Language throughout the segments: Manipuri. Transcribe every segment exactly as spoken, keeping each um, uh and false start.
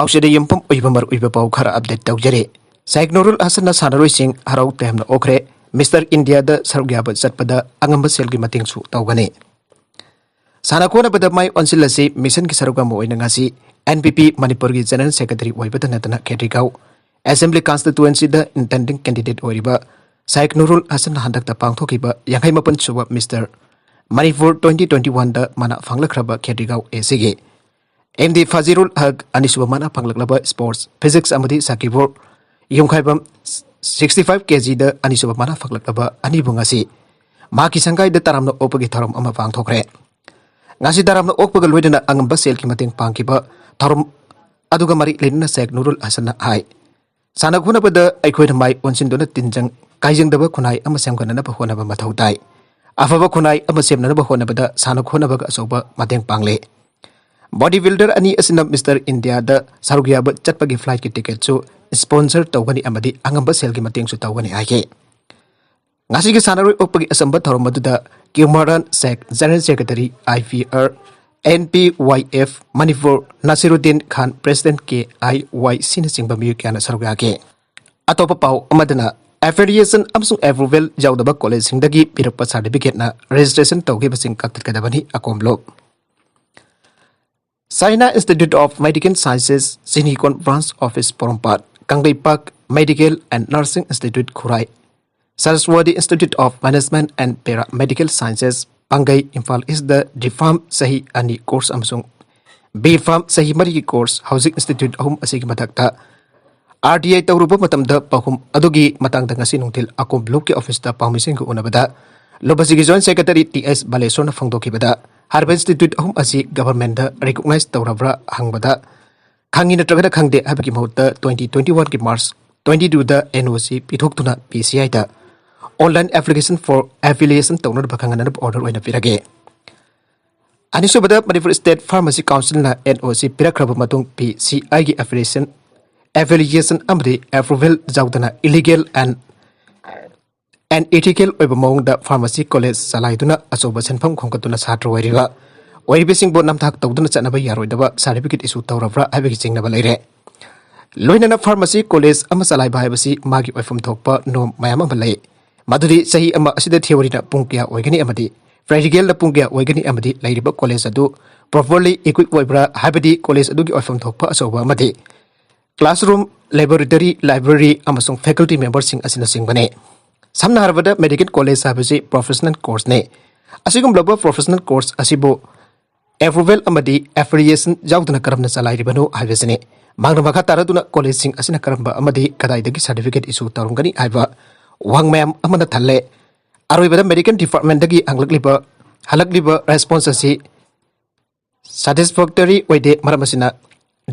ꯊꯧꯁꯤꯗ ꯌꯨꯝꯐꯝ ꯑꯣꯏꯕ ꯃꯔꯨꯑꯣꯏꯕ ꯄꯥꯎ ꯈꯔ ꯑꯞꯗꯦꯠ ꯇꯧꯖꯔꯤ꯫ ꯁꯥꯏꯛ ꯅꯨꯔꯨꯜ ꯍꯁꯟꯅ ꯁꯥꯟꯅꯔꯣꯏꯁꯤꯡ ꯍꯔꯥꯎ ꯇꯌꯥꯝꯅ ꯑꯣꯛꯈ꯭ꯔꯦ꯫ ꯃꯤꯁꯇꯔ ꯏꯟꯗꯤꯌꯥꯗ ꯁꯔꯨꯛ ꯌꯥꯕ ꯆꯠꯄꯗ ꯑꯉꯝꯕ ꯁꯦꯜꯒꯤ ꯃꯇꯦꯡꯁꯨ ꯇꯧꯒꯅꯤ꯫ ꯁꯥꯟꯅ ꯈꯣꯠꯅꯕꯗ ꯃꯥꯏ ꯑꯣꯟꯁꯤꯜꯂꯁꯤ ꯃꯤꯁꯟꯒꯤ ꯁꯔꯨꯛ ꯑꯃ ꯑꯣꯏꯅ ꯉꯁꯤ ꯑꯦꯟ ꯄꯤ ꯄꯤ ꯃꯅꯤꯄꯨꯔꯒꯤ ꯖꯦꯅꯔꯦꯜ ꯁꯦꯀ꯭ꯔꯦꯇꯔꯤ ꯑꯣꯏꯕꯇ ꯅꯠꯇꯅ ꯈꯦꯇ꯭ꯔꯤꯒꯥꯎ ꯑꯦꯁꯦꯝꯕ꯭ꯂꯤ ꯀꯟꯁꯇꯤꯇꯨꯋꯦꯟꯁꯤꯗ ꯏꯟꯇꯦꯟꯗꯤꯡ ꯀꯦꯟꯗꯤꯗꯦꯠ ꯑꯣꯏꯔꯤꯕ ꯁꯥꯏꯛ ꯅꯨꯔꯨꯜ ꯍꯁꯟꯅ ꯍꯟꯗꯛꯇ ꯄꯥꯡꯊꯣꯛꯈꯤꯕ ꯌꯥꯡꯈꯩ ꯃꯥꯄꯟ ꯁꯨꯕ ꯃꯤꯁꯇꯔ ꯃꯅꯤꯄꯨꯔ ꯇ꯭ꯋꯦꯟꯇꯤ ꯇ꯭ꯋꯦꯟꯇꯤ ꯋꯥꯟꯗ ꯃꯅꯥ ꯐꯪꯂꯛꯈ꯭ꯔꯕ ꯈꯦꯇ꯭ꯔꯤꯒꯥꯎ ꯑꯦ ꯁꯤꯒꯤ ꯑꯦꯝ ꯗꯤ ꯐꯖꯤꯔꯨꯜ ꯍꯛ ꯑꯅꯤꯁꯨꯕ ꯃꯅꯥ ꯐꯪꯂꯛꯂꯕ ꯁ꯭ꯄꯣꯔꯠꯁ ꯐꯤꯖꯤꯛꯁ ꯑꯃꯗꯤ ꯁꯥꯀꯤꯕꯨꯔ ꯌꯨꯝꯈꯥꯏꯕꯝ ꯁꯤꯛꯁꯇꯤ ꯐꯥꯏꯚ ꯀꯦ ꯖꯤꯗ ꯑꯅꯤꯁꯨꯕ ꯃꯅꯥ ꯐꯪꯂꯛꯂꯕ ꯑꯅꯤꯕꯨ ꯉꯁꯤ ꯃꯍꯥꯛꯀꯤ ꯁꯪꯒꯥꯏꯗ ꯇꯔꯥꯝꯅ ꯑꯣꯛꯄꯒꯤ ꯊꯧꯔꯝ ꯑꯃ ꯄꯥꯡꯊꯣꯛꯈ꯭ꯔꯦ꯫ ꯉꯁꯤ ꯇꯔꯥꯝꯅ ꯑꯣꯛꯄꯒ ꯂꯣꯏꯅꯅ ꯑꯉꯝꯕ ꯁꯦꯜꯒꯤ ꯃꯇꯦꯡ ꯄꯥꯡꯈꯤꯕ ꯊꯧꯔꯝ ꯑꯗꯨꯒ ꯃꯔꯤ ꯂꯩꯅꯅ ꯁꯦꯛ ꯅꯨꯔꯨꯜ ꯍꯁꯟꯅ ꯍꯥꯏ, ꯁꯥꯟꯅ ꯈꯣꯠꯅꯕꯗ ꯑꯩꯈꯣꯏꯅ ꯃꯥꯏ ꯑꯣꯟꯁꯤꯟꯗꯨꯅ ꯇꯤꯟꯖꯪ ꯀꯥꯏꯖꯪꯗꯕ ꯈꯨꯟꯅꯥꯏ ꯑꯃ ꯁꯦꯝꯒꯠꯅꯅꯕ ꯍꯣꯠꯅꯕ ꯃꯊꯧ ꯇꯥꯏ꯫ ꯑꯐꯕ ꯈꯨꯟꯅꯥꯏ ꯑꯃ ꯁꯦꯝꯅꯅꯕ ꯍꯣꯠꯅꯕꯗ ꯁꯥꯟꯅ ꯈꯣꯠꯅꯕꯒ ꯑꯆꯧꯕ ꯃꯇꯦꯡ ꯄꯥꯡꯂꯦ꯫ ꯕꯣꯗꯤ ꯕꯤꯜꯗꯔ ꯑꯅꯤ ꯑꯁꯤꯅ ꯃꯤꯁꯇꯔ ꯏꯟꯗꯤꯌꯥꯗ ꯁꯔꯨꯛ ꯌꯥꯕ ꯆꯠꯄꯒꯤ ꯐ꯭ꯂꯥꯏꯠꯀꯤ ꯇꯤꯀꯦꯠꯁꯨ ꯁ꯭ꯄꯣꯟꯁꯔ ꯇꯧꯒꯅꯤ ꯑꯃꯗꯤ ꯑꯉꯝꯕ ꯁꯦꯜꯒꯤ ꯃꯇꯦꯡꯁꯨ ꯇꯧꯒꯅꯤ ꯍꯥꯏꯈꯤ꯫ ꯉꯁꯤꯒꯤ ꯁꯥꯟꯅꯔꯣꯏ ꯑꯣꯛꯄꯒꯤ ꯑꯆꯝꯕ ꯊꯧꯔꯝ ꯑꯗꯨꯗ Kumaran Sheikh, general secretary, I P R, N P Y F Manipur, Nasiruddin Khan, president, K I Y ꯁꯤꯅꯆꯤꯡꯕ ꯃꯤꯑꯣꯏ ꯀꯌꯥꯅ ꯁꯔꯨꯛ ꯌꯥꯈꯤ꯫ ꯑꯇꯣꯞꯄ ꯄꯥꯎ ꯑꯃꯗꯅ, ꯑꯦꯐꯤꯂꯤꯌꯦꯁꯟ ꯑꯃꯁꯨꯡ ꯑꯦꯄ꯭ꯔꯨꯚꯦꯜ ꯌꯥꯎꯗꯕ ꯀꯣꯂꯦꯖꯁꯤꯡꯗꯒꯤ ꯄꯤꯔꯛꯄ ꯁꯥꯔꯇꯤꯐꯤꯀꯦꯠꯅ ꯔꯦꯖꯤꯁꯇ꯭ꯔꯦꯁꯟ ꯇꯧꯈꯤꯕꯁꯤꯡ ꯀꯛꯊꯠꯀꯗꯕꯅꯤ꯫ ꯑꯀꯣꯝꯂꯣꯞ꯫ China Institute of Medical Sciences, Jinikon Branch Office Porompat, Kangleipak Medical and Nursing Institute Khurai, Saraswati Institute of Management and Paramedical Sciences Pangei, Imphal east D pharm ꯆꯍꯤ ꯑꯅꯤ ꯀꯣꯔꯁ ꯑꯃꯁꯨꯡ ꯕꯤ ꯐꯥꯔꯝ ꯆꯍꯤ ꯃꯔꯤꯒꯤ ꯀꯣꯔꯁ ꯍꯧꯖꯤꯛ ꯏꯟꯁꯇꯤꯇ꯭ꯌꯨꯠ ꯑꯍꯨꯝ ꯑꯁꯤꯒꯤ ꯃꯊꯛꯇ ꯑꯥꯔ ꯇꯤ ꯑꯥꯏ ꯇꯧꯔꯨꯕ ꯃꯇꯝꯗ ꯄꯥꯎꯈꯨꯝ ꯑꯗꯨꯒꯤ ꯃꯇꯥꯡꯗ ꯉꯁꯤ ꯅꯨꯡꯊꯤꯜ ꯑꯀꯣꯝ ꯕ꯭ꯂꯣꯛꯀꯤ ꯑꯣꯐꯤꯁꯇ ꯄꯥꯎꯃꯤꯁꯤꯡꯒ ꯎꯅꯕꯗ ꯂꯨꯞ ꯑꯁꯤꯒꯤ ꯖꯣꯏꯟꯠ ꯁꯦꯀ꯭ꯔꯦꯇꯔꯤ ꯇꯤ ꯑꯦꯁ ꯕꯥꯂꯦꯁꯣꯔꯅ ꯐꯣꯡꯗꯣꯛꯈꯤꯕꯗ, ꯍꯥꯏꯔꯤꯕ ꯏꯟꯁꯇꯤꯇ꯭ꯌꯨꯠ ꯑꯍꯨꯝ ꯑꯁꯤ ꯒꯚꯔꯟꯃꯦꯟꯠꯗ ꯔꯤꯀꯣꯛꯅꯥꯏꯖ ꯇꯧꯔꯕ꯭ꯔꯥ ꯍꯪꯕꯗ, ꯈꯪꯉꯤ ꯅꯠꯇ꯭ꯔꯒꯅ ꯈꯪꯗꯦ ꯍꯥꯏꯕꯒꯤ ꯃꯍꯨꯠꯇ twenty twenty-one ꯒꯤ March twenty-two the N O C ꯄꯤꯊꯣꯛꯇꯨꯅ P C I the online application for affiliation ꯇꯧꯅꯅꯕ ꯈꯪꯍꯟꯅꯅꯕ order ꯑꯣꯏꯅ ꯄꯤꯔꯒꯦ꯫ ꯑꯅꯤꯁꯨꯕꯗ, ꯃꯅꯤꯄꯨꯔ ꯁ꯭ꯇꯦꯠ ꯐꯥꯔꯃꯥꯁꯤ ꯀꯥꯎꯟꯁꯤꯜꯅ N O C ꯄꯤꯔꯛꯈ꯭ꯔꯕ ꯃꯇꯨꯡ P C I ꯒꯤ affiliation, affiliation ꯑꯃꯗꯤ approval ꯌꯥꯎꯗꯅ illegal and unethical ꯑꯣꯏꯕ ꯃꯑꯣꯡꯗ ꯐꯥꯔꯃꯥꯁꯤ ꯀꯣꯂꯦꯖ ꯆꯂꯥꯏꯗꯨꯅ ꯑꯆꯧꯕ ꯁꯦꯟꯐꯝ ꯈꯣꯝꯒꯠꯇꯨꯅ ꯁꯥꯇ꯭ꯔ ꯑꯣꯏꯔꯤꯕ ꯑꯣꯏꯔꯤꯕꯁꯤꯡꯕꯨ ꯅꯝꯊꯥꯛ ꯇꯧꯗꯨꯅ ꯆꯠꯅꯕ ꯌꯥꯔꯣꯏꯗꯕ certificate issue ꯇꯧꯔꯕ꯭ꯔꯥ ꯍꯥꯏꯕꯒꯤ ꯆꯤꯡꯅꯕ ꯂꯩꯔꯦ꯫ ꯂꯣꯏꯅꯅ pharmacy college ꯑꯃ ꯆꯂꯥꯏꯕ ꯍꯥꯏꯕꯁꯤ ꯃꯥꯒꯤ ꯑꯣꯏꯐꯝ ꯊꯣꯛꯄ norm ꯃꯌꯥꯝ ꯑꯃ ꯂꯩ꯫ ꯃꯗꯨꯗꯤ ꯆꯍꯤ ꯑꯃ ꯑꯁꯤꯗ theoryꯅ ꯄꯨꯡ ꯀꯌꯥ ꯑꯣꯏꯒꯅꯤ ꯑꯃꯗꯤ practicalꯅ ꯄꯨꯡ ꯀꯌꯥ ꯑꯣꯏꯒꯅꯤ ꯑꯃꯗꯤ ꯂꯩꯔꯤꯕ college ꯑꯗꯨ properly equip ꯑꯣꯏꯕ꯭ꯔꯥ ꯍꯥꯏꯕꯗꯤ college ꯑꯗꯨꯒꯤ ꯑꯣꯏꯐꯝ ꯊꯣꯛꯄ ꯑꯆꯧꯕ ꯑꯃꯗꯤ classroom, laboratory, library ꯑꯃꯁꯨꯡ faculty memberꯁꯤꯡ ꯑꯁꯤꯅꯆꯤꯡꯕꯅꯤ꯫ ꯁꯝꯅ ꯍꯥꯏꯔꯕꯗ medical college ꯍꯥꯏꯕꯁꯤ professional courseꯅꯤ꯫ ꯑꯁꯤꯒꯨꯝꯂꯕ professional course ꯑꯁꯤꯕꯨ approval ꯑꯃꯗꯤ affiliation ꯌꯥꯎꯗꯅ ꯀꯔꯝꯅ ꯆꯂꯥꯏꯔꯤꯕꯅꯣ ꯍꯥꯏꯕꯁꯤꯅꯤ꯫ ꯃꯍꯥꯛꯅ ꯃꯈꯥ ꯇꯥꯔꯗꯨꯅ collegeꯁꯤꯡ ꯑꯁꯤꯅ ꯀꯔꯝꯕ ꯑꯃꯗꯤ ꯀꯗꯥꯏꯗꯒꯤ certificate issue ꯇꯧꯔꯝꯒꯅꯤ ꯍꯥꯏꯕ ꯋꯥꯍꯪ ꯃꯌꯥꯝ ꯑꯃꯅ ꯊꯜꯂꯦ꯫ ꯑꯔꯣꯏꯕꯗ medical departmentꯗꯒꯤ ꯍꯪꯂꯛꯂꯤꯕ, ꯍꯜꯂꯛꯂꯤꯕ response ꯑꯁꯤ satisfactory ꯑꯣꯏꯗꯦ꯫ ꯃꯔꯝ ꯑꯁꯤꯅ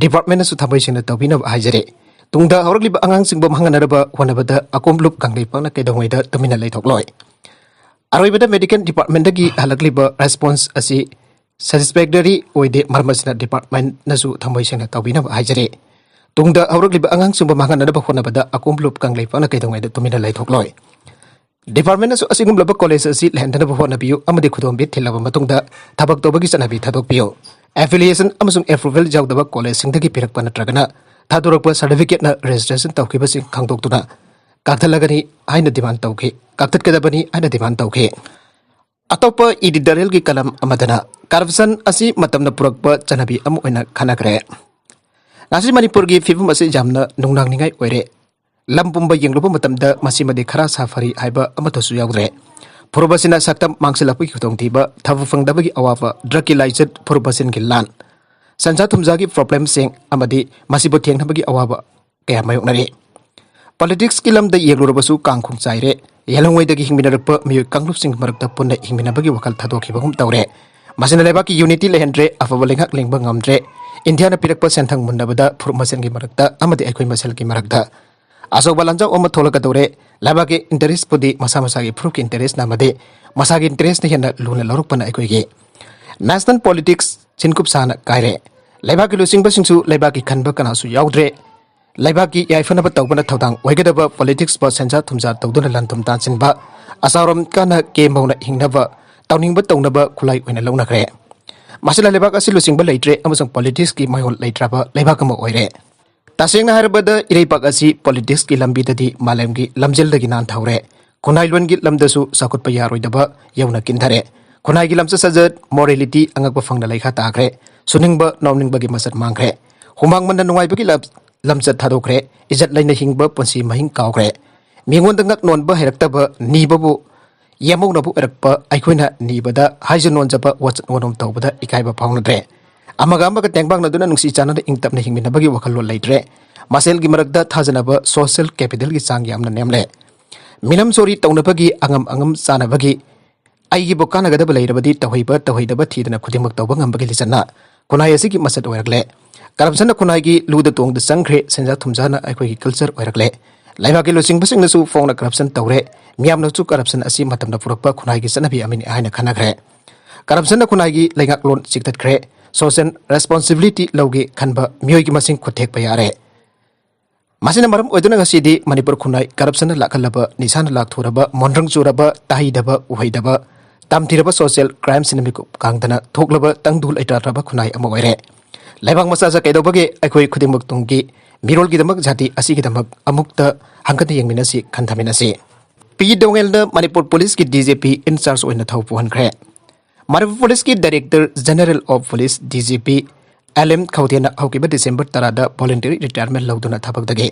departmentꯅꯁꯨ ꯊꯃꯣꯏ ꯁꯦꯡꯅ ꯇꯧꯕꯤꯅꯕ ꯍꯥꯏꯖꯔꯤ꯫ ꯇꯨꯡꯗ ꯍꯧꯔꯛꯂꯤꯕ ꯑꯉꯥꯡꯁꯤꯡꯕꯨ ꯃꯥꯡꯍꯟꯅꯅꯕ ꯍꯣꯠꯅꯕꯗ ꯑꯀꯣꯝꯂꯨꯞ ꯀꯪꯂꯩꯄꯥꯛꯅ ꯀꯩꯗꯧꯉꯩꯗ ꯇꯨꯃꯤꯟꯅ ꯂꯩꯊꯣꯛꯂꯣꯏ꯫ ꯑꯔꯣꯏꯕꯗ medical departmentꯗꯒꯤ ꯍꯜꯂꯛꯂꯤꯕ response ꯑꯁꯤ satisfactory ꯑꯣꯏꯗꯦ꯫ ꯃꯔꯝ ꯑꯁꯤꯅ departmentꯅꯁꯨ ꯊꯃꯣꯏ ꯁꯦꯡꯅ ꯇꯧꯕꯤꯅꯕ ꯍꯥꯏꯖꯔꯤ꯫ ꯇꯨꯡꯗ ꯍꯧꯔꯛꯂꯤꯕ ꯑꯉꯥꯡꯁꯤꯡꯕꯨ ꯃꯥꯡꯍꯟꯅꯅꯕ ꯍꯣꯠꯅꯕꯗ ꯑꯀꯣꯝꯂꯨꯞ ꯀꯪꯂꯩꯄꯥꯛꯅ ꯀꯩꯗꯧꯉꯩꯗ ꯇꯨꯃꯤꯟꯅ ꯂꯩꯊꯣꯛꯂꯣꯏ꯫ Departmentꯅꯁꯨ ꯑꯁꯤꯒꯨꯝꯂꯕ college ꯑꯁꯤ ꯂꯩꯍꯟꯗꯅꯕ ꯍꯣꯠꯅꯕꯤꯌꯨ ꯑꯃꯗꯤ ꯈꯨꯗꯣꯝꯕꯤ ꯊꯤꯜꯂꯕ ꯃꯇꯨꯡꯗ ꯊꯕꯛ ꯇꯧꯕꯒꯤ ꯆꯠꯅꯕꯤ ꯊꯥꯗꯣꯛꯄꯤꯌꯨ꯫ Affiliation ꯑꯃꯁꯨꯡ approval ꯌꯥꯎꯗꯕ collegeꯁꯤꯡꯗꯒꯤ ꯄꯤꯔꯛꯄ ꯅꯠꯇ꯭ꯔꯒꯅ ꯊꯥꯗꯣꯔꯛꯄ certificateꯅ registration ꯇꯧꯈꯤꯕꯁꯤꯡ ꯈꯪꯗꯣꯛꯇꯨꯅ ꯀꯛꯊꯠꯂꯒꯅꯤ ꯍꯥꯏꯅ demand ꯇꯧꯈꯤ, ꯀꯛꯊꯠꯀꯗꯕꯅꯤ ꯍꯥꯏꯅ demand ꯇꯧꯈꯤ꯫ ꯑꯇꯣꯞꯄ editorialꯒꯤ column ꯑꯃꯗꯅ corruption ꯑꯁꯤ ꯃꯇꯝꯅ ꯄꯨꯔꯛꯄ ꯆꯠꯅꯕꯤ ꯑꯃ ꯑꯣꯏꯅ ꯈꯟꯅꯈ꯭ꯔꯦ꯫ ꯉꯁꯤ ꯃꯅꯤꯄꯨꯔꯒꯤ ꯐꯤꯕꯝ ꯑꯁꯤ ꯌꯥꯝꯅ ꯅꯨꯡꯅꯥꯡꯅꯤꯡꯉꯥꯏ ꯑꯣꯏꯔꯦ꯫ ꯂꯝ ꯄꯨꯝꯕ ꯌꯦꯡꯂꯨꯕ ꯃꯇꯝꯗ ꯃꯁꯤꯃꯗꯤ ꯈꯔ ꯁꯥꯐꯔꯤ ꯍꯥꯏꯕ ꯑꯃꯠꯇꯁꯨ ꯌꯥꯎꯗ꯭ꯔꯦ꯫ ꯐꯨꯔꯨꯞ ꯑꯁꯤꯅ ꯁꯛꯇꯝ ꯃꯥꯡꯁꯤꯜꯂꯛꯄꯒꯤ ꯈꯨꯗꯣꯡꯊꯤꯕ, ꯊꯕꯛ ꯐꯪꯗꯕꯒꯤ ꯑꯋꯥꯕ, drugꯀꯤ ꯂꯥꯏꯆꯠ, ꯐꯨꯔꯨꯞ ꯃꯁꯦꯟꯒꯤ ꯂꯥꯟ, ꯁꯦꯟꯖꯥ ꯊꯨꯝꯖꯥꯒꯤ problemꯁꯤꯡ ꯑꯃꯗꯤ ꯃꯁꯤꯕꯨ ꯊꯦꯡꯅꯕꯒꯤ ꯑꯋꯥꯕ ꯀꯌꯥ ꯃꯥꯌꯣꯛꯅꯔꯤ꯫ Politicsꯀꯤ ꯂꯝꯗ ꯌꯦꯡꯂꯨꯔꯕꯁꯨ ꯀꯥꯡꯈꯣꯡ ꯆꯥꯏꯔꯦ꯫ ꯌꯦꯜꯍꯧꯉꯩꯗꯒꯤ ꯍꯤꯡꯃꯤꯟꯅꯔꯛꯄ ꯃꯤꯑꯣꯏ ꯀꯥꯡꯂꯨꯞꯁꯤꯡꯒꯤ ꯃꯔꯛꯇ ꯄꯨꯟꯅ ꯍꯤꯡꯃꯤꯟꯅꯕꯒꯤ ꯋꯥꯈꯜ ꯊꯥꯗꯣꯛꯈꯤꯕꯒꯨꯝ ꯇꯧꯔꯦ꯫ ꯃꯁꯤꯅ ꯂꯩꯕꯥꯛꯀꯤ unity ꯂꯩꯍꯟꯗ꯭ꯔꯦ, ꯑꯐꯕ ꯂꯩꯉꯥꯛ ꯂꯦꯡꯕ ꯉꯝꯗ꯭ꯔꯦ꯫ ꯏꯟꯗꯤꯌꯥꯅ ꯄꯤꯔꯛꯄ ꯁꯦꯟꯊꯪ ꯃꯨꯟꯅꯕꯗ ꯐꯨꯔꯨꯞ ꯃꯁꯦꯜꯒꯤ ꯃꯔꯛꯇ ꯑꯃꯗꯤ ꯑꯩꯈꯣꯏ ꯃꯁꯦꯜꯒꯤ ꯃꯔꯛꯇ ꯑꯆꯧꯕ ꯂꯥꯟꯖꯥꯎ ꯑꯃ ꯊꯣꯛꯂꯛꯀꯗꯧꯔꯦ꯫ ꯂꯩꯕꯥꯛꯀꯤ interestꯄꯨꯗꯤ ꯃꯁꯥ ꯃꯁꯥꯒꯤ ꯐꯨꯔꯨꯞꯀꯤ interestꯅ ꯑꯃꯗꯤ ꯃꯁꯥꯒꯤ interestꯅ ꯍꯦꯟꯅ ꯂꯨꯅ ꯂꯧꯔꯛꯄꯅ ꯑꯩꯈꯣꯏꯒꯤ national politics ꯁꯤꯟꯀꯨꯞ ꯁꯥꯅ ꯀꯥꯏꯔꯦ꯫ ꯂꯩꯕꯥꯛꯀꯤ ꯂꯨꯆꯤꯡꯕꯁꯤꯡꯁꯨ ꯂꯩꯕꯥꯛꯀꯤ ꯈꯟꯕ ꯀꯅꯥꯁꯨ ꯌꯥꯎꯗ꯭ꯔꯦ꯫ ꯂꯩꯕꯥꯛꯀꯤ ꯌꯥꯏꯐꯅꯕ ꯇꯧꯕꯅ ꯊꯧꯗꯥꯡ ꯑꯣꯏꯒꯗꯕ politicsꯄꯨ ꯁꯦꯟꯖꯥ ꯊꯨꯝꯖꯥ ꯇꯧꯗꯨꯅ ꯂꯟ ꯊꯨꯝ ꯇꯥꯟꯁꯤꯟꯕ, ꯑꯆꯥꯎꯔꯝ ꯀꯥꯅ ꯀꯦ ꯃꯧꯅ ꯍꯤꯡꯅꯕ ꯇꯧꯅꯤꯡꯕ ꯇꯧꯅꯕ ꯈꯨꯠꯂꯥꯏ ꯑꯣꯏꯅ ꯂꯧꯅꯈ꯭ꯔꯦ꯫ ꯃꯁꯤꯅ ꯂꯩꯕꯥꯛ ꯑꯁꯤ ꯂꯨꯆꯤꯡꯕ ꯂꯩꯇ꯭ꯔꯦ ꯑꯃꯁꯨꯡ ꯄꯣꯂꯤꯇꯤꯛꯁꯀꯤ ꯃꯌꯣꯜ ꯂꯩꯇ꯭ꯔꯕ ꯂꯩꯕꯥꯛ ꯑꯃ ꯑꯣꯏꯔꯦ꯫ ꯇꯁꯦꯡꯅ ꯍꯥꯏꯔꯕꯗ ꯏꯔꯩꯄꯥꯛ ꯑꯁꯤ ꯄꯣꯂꯤꯇꯤꯛꯁꯀꯤ ꯂꯝꯕꯤꯗꯗꯤ ꯃꯥꯂꯦꯝꯒꯤ ꯂꯝꯖꯦꯜꯗꯒꯤ ꯅꯥꯟꯊꯍꯧꯔꯦ꯫ ꯈꯨꯟꯅꯥꯏ ꯂꯣꯟꯒꯤ ꯂꯝꯗꯁꯨ ꯆꯥꯎꯈꯠꯄ ꯌꯥꯔꯣꯏꯗꯕ ꯌꯧꯅ ꯀꯤꯟꯊꯔꯦ꯫ ꯈꯨꯟꯅꯥꯏꯒꯤ ꯂꯝꯆꯠ ꯁꯥꯖꯠ, ꯃꯣꯔꯦꯂꯤꯇꯤ ꯑꯉꯛꯄ ꯐꯪꯅ ꯂꯩꯈꯥ ꯇꯥꯈ꯭ꯔꯦ꯫ ꯁꯨꯅꯤꯡꯕ ꯅꯣꯝꯅꯤꯡꯕꯒꯤ ꯃꯁꯛ ꯃꯥꯡꯈ꯭ꯔꯦ꯫ ꯍꯨꯃꯥꯡ ꯃꯟꯅ ꯅꯨꯡꯉꯥꯏꯕꯒꯤ ꯂꯝ-, ꯂꯝꯆꯠ ꯊꯥꯗꯣꯛꯈ꯭ꯔꯦ꯫ ꯏꯖꯠ ꯂꯩꯅ ꯍꯤꯡꯕ ꯄꯨꯟꯁꯤ ꯃꯍꯤꯡ ꯀꯥꯎꯈ꯭ꯔꯦ꯫ ꯃꯤꯉꯣꯟꯗ ꯉꯛ ꯅꯣꯟꯕ ꯍꯩꯔꯛꯇꯕ, ꯅꯤꯕꯕꯨ ꯌꯦꯝꯍꯧꯅꯕ ꯑꯣꯏꯔꯛꯄ, ꯑꯩꯈꯣꯏꯅ ꯅꯤꯕꯗ ꯍꯥꯏꯖ ꯅꯣꯟꯖꯕ, ꯋꯥꯆꯠ ꯋꯥꯅꯣꯝ ꯇꯧꯕꯗ ꯏꯀꯥꯏꯕ ꯐꯥꯎꯅꯗ꯭ꯔꯦ꯫ ꯑꯃꯒ ꯑꯃꯒ ꯇꯦꯡꯕꯥꯡꯅꯗꯨꯅ ꯅꯨꯡꯁꯤ ꯆꯥꯟꯅꯅ ꯏꯪ ꯇꯞꯅ ꯍꯤꯡꯃꯤꯟꯅꯕꯒꯤ ꯋꯥꯈꯜꯂꯣꯟ ꯂꯩꯇ꯭ꯔꯦ꯫ ꯃꯁꯦꯜꯒꯤ ꯃꯔꯛꯇ ꯊꯥꯖꯅꯕ, ꯁꯣꯁꯤꯌꯦꯜ ꯀꯦꯄꯤꯇꯦꯜꯒꯤ ꯆꯥꯡ ꯌꯥꯝꯅ ꯅꯦꯝꯂꯦ꯫ ꯃꯤꯅꯝ ꯁꯣꯔꯤ ꯇꯧꯅꯕꯒꯤ, ꯑꯉꯝ ꯑꯉꯝ ꯆꯥꯅꯕꯒꯤ, ꯑꯩꯒꯤꯕꯨ ꯀꯥꯟꯅꯒꯗꯕ ꯂꯩꯔꯕꯗꯤ ꯇꯧꯍꯩꯕ ꯇꯧꯍꯩꯗꯕ ꯊꯤꯗꯅ ꯈꯨꯗꯤꯡꯃꯛ ꯇꯧꯕ ꯉꯝꯕꯒꯤ ꯂꯤꯆꯠꯅ ꯈꯨꯟꯅꯥꯏ ꯑꯁꯤꯒꯤ ꯃꯆꯠ ꯑꯣꯏꯔꯛꯂꯦ꯫ ꯀꯔꯞꯁꯟꯅ ꯈꯨꯟꯅꯥꯏꯒꯤ ꯂꯨꯗ ꯇꯣꯡꯗ ꯆꯪꯈ꯭ꯔꯦ, ꯁꯦꯟꯖꯥ ꯊꯨꯝꯖꯥꯅ ꯑꯩꯈꯣꯏꯒꯤ ꯀꯜꯆꯔ ꯑꯣꯏꯔꯛꯂꯦ꯫ ꯂꯩꯕꯥꯛꯀꯤ ꯂꯨꯆꯤꯡꯕꯁꯤꯡꯅꯁꯨ ꯐꯣꯡꯅ ꯀꯔꯞꯁꯟ ꯇꯧꯔꯦ꯫ ꯃꯤꯌꯥꯝꯅꯁꯨ ꯀꯔꯞꯁꯟ ꯑꯁꯤ ꯃꯇꯝꯅ ꯄꯨꯔꯛꯄ ꯈꯨꯟꯅꯥꯏꯒꯤ ꯆꯠꯅꯕꯤ ꯑꯃꯅꯤ ꯍꯥꯏꯅ ꯈꯟꯅꯈ꯭ꯔꯦ꯫ ꯀꯔꯞꯁꯟꯅ ꯈꯨꯟꯅꯥꯏꯒꯤ ꯂꯩꯉꯥꯛꯂꯣꯟ ꯆꯤꯛꯊꯠꯈ꯭ꯔꯦ꯫ ꯁꯣꯁꯤꯌꯦꯜ ꯔꯦꯁꯄꯣꯟꯁꯤꯕꯤꯂꯤꯇꯤ ꯂꯧꯒꯦ ꯈꯟꯕ ꯃꯤꯑꯣꯏꯒꯤ ꯃꯁꯤꯡ ꯈꯨꯠ ꯊꯦꯛꯄ ꯌꯥꯔꯦ꯫ ꯃꯁꯤꯅ ꯃꯔꯝ ꯑꯣꯏꯗꯨꯅ ꯉꯁꯤꯗꯤ ꯃꯅꯤꯄꯨꯔ ꯈꯨꯟꯅꯥꯏ ꯀꯔꯞꯁꯟꯅ ꯂꯥꯛꯍꯜꯂꯕ, ꯅꯤꯁꯥꯅ ꯂꯥꯛꯊꯣꯔꯕ, ꯃꯣꯟꯗ꯭ꯔꯪ ꯆꯨꯔꯕ, ꯇꯥꯍꯩꯗꯕ, ꯎꯍꯩꯗꯕ, ꯇꯝꯊꯤꯔꯕ ꯁꯣꯁꯤꯌꯦꯜ ꯀ꯭ꯔꯥꯏꯝꯁꯤꯅ ꯃꯤꯀꯨꯞ ꯀꯥꯡꯗꯅ ꯊꯣꯛꯂꯕ ꯇꯪꯗꯨ ꯂꯩꯇꯥꯗ꯭ꯔꯕ ꯈꯨꯟꯅꯥꯏ ꯑꯃ ꯑꯣꯏꯔꯦ꯫ ꯂꯩꯕꯥꯛ ꯃꯆꯥꯁꯦ ꯀꯩꯗꯧꯕꯒꯤ ꯑꯩꯈꯣꯏ ꯈꯨꯗꯤꯡꯃꯛ ꯇꯨꯡꯒꯤ ꯃꯤꯔꯣꯜꯒꯤꯗꯃꯛ, ꯖꯥꯇꯤ ꯑꯁꯤꯒꯤꯗꯃꯛ ꯑꯃꯨꯛꯇ ꯍꯪꯒꯠꯅ ꯌꯦꯡꯃꯤꯟꯅꯁꯤ, ꯈꯟꯊꯃꯤꯟꯅꯁꯤ꯫ ꯄꯤ ꯗꯣꯉꯦꯜꯅ ꯃꯅꯤꯄꯨꯔ ꯄꯨꯂꯤꯁꯀꯤ ꯗꯤ ꯖꯤ ꯄꯤ ꯏꯟꯆꯥꯔꯖ ꯑꯣꯏꯅ ꯊꯧ ꯄꯨꯍꯟꯈ꯭ꯔꯦ꯫ ꯃꯅꯤꯄꯨꯔ ꯄꯨꯂꯤꯁꯀꯤ director general of police, D G P, L M ꯈꯧꯇꯦꯅ ꯍꯧꯈꯤꯕ ꯗꯤꯁꯦꯝꯕꯔ ꯇꯔꯥꯗ voluntary retirement ꯂꯧꯗꯨꯅ ꯊꯕꯛꯇꯒꯤ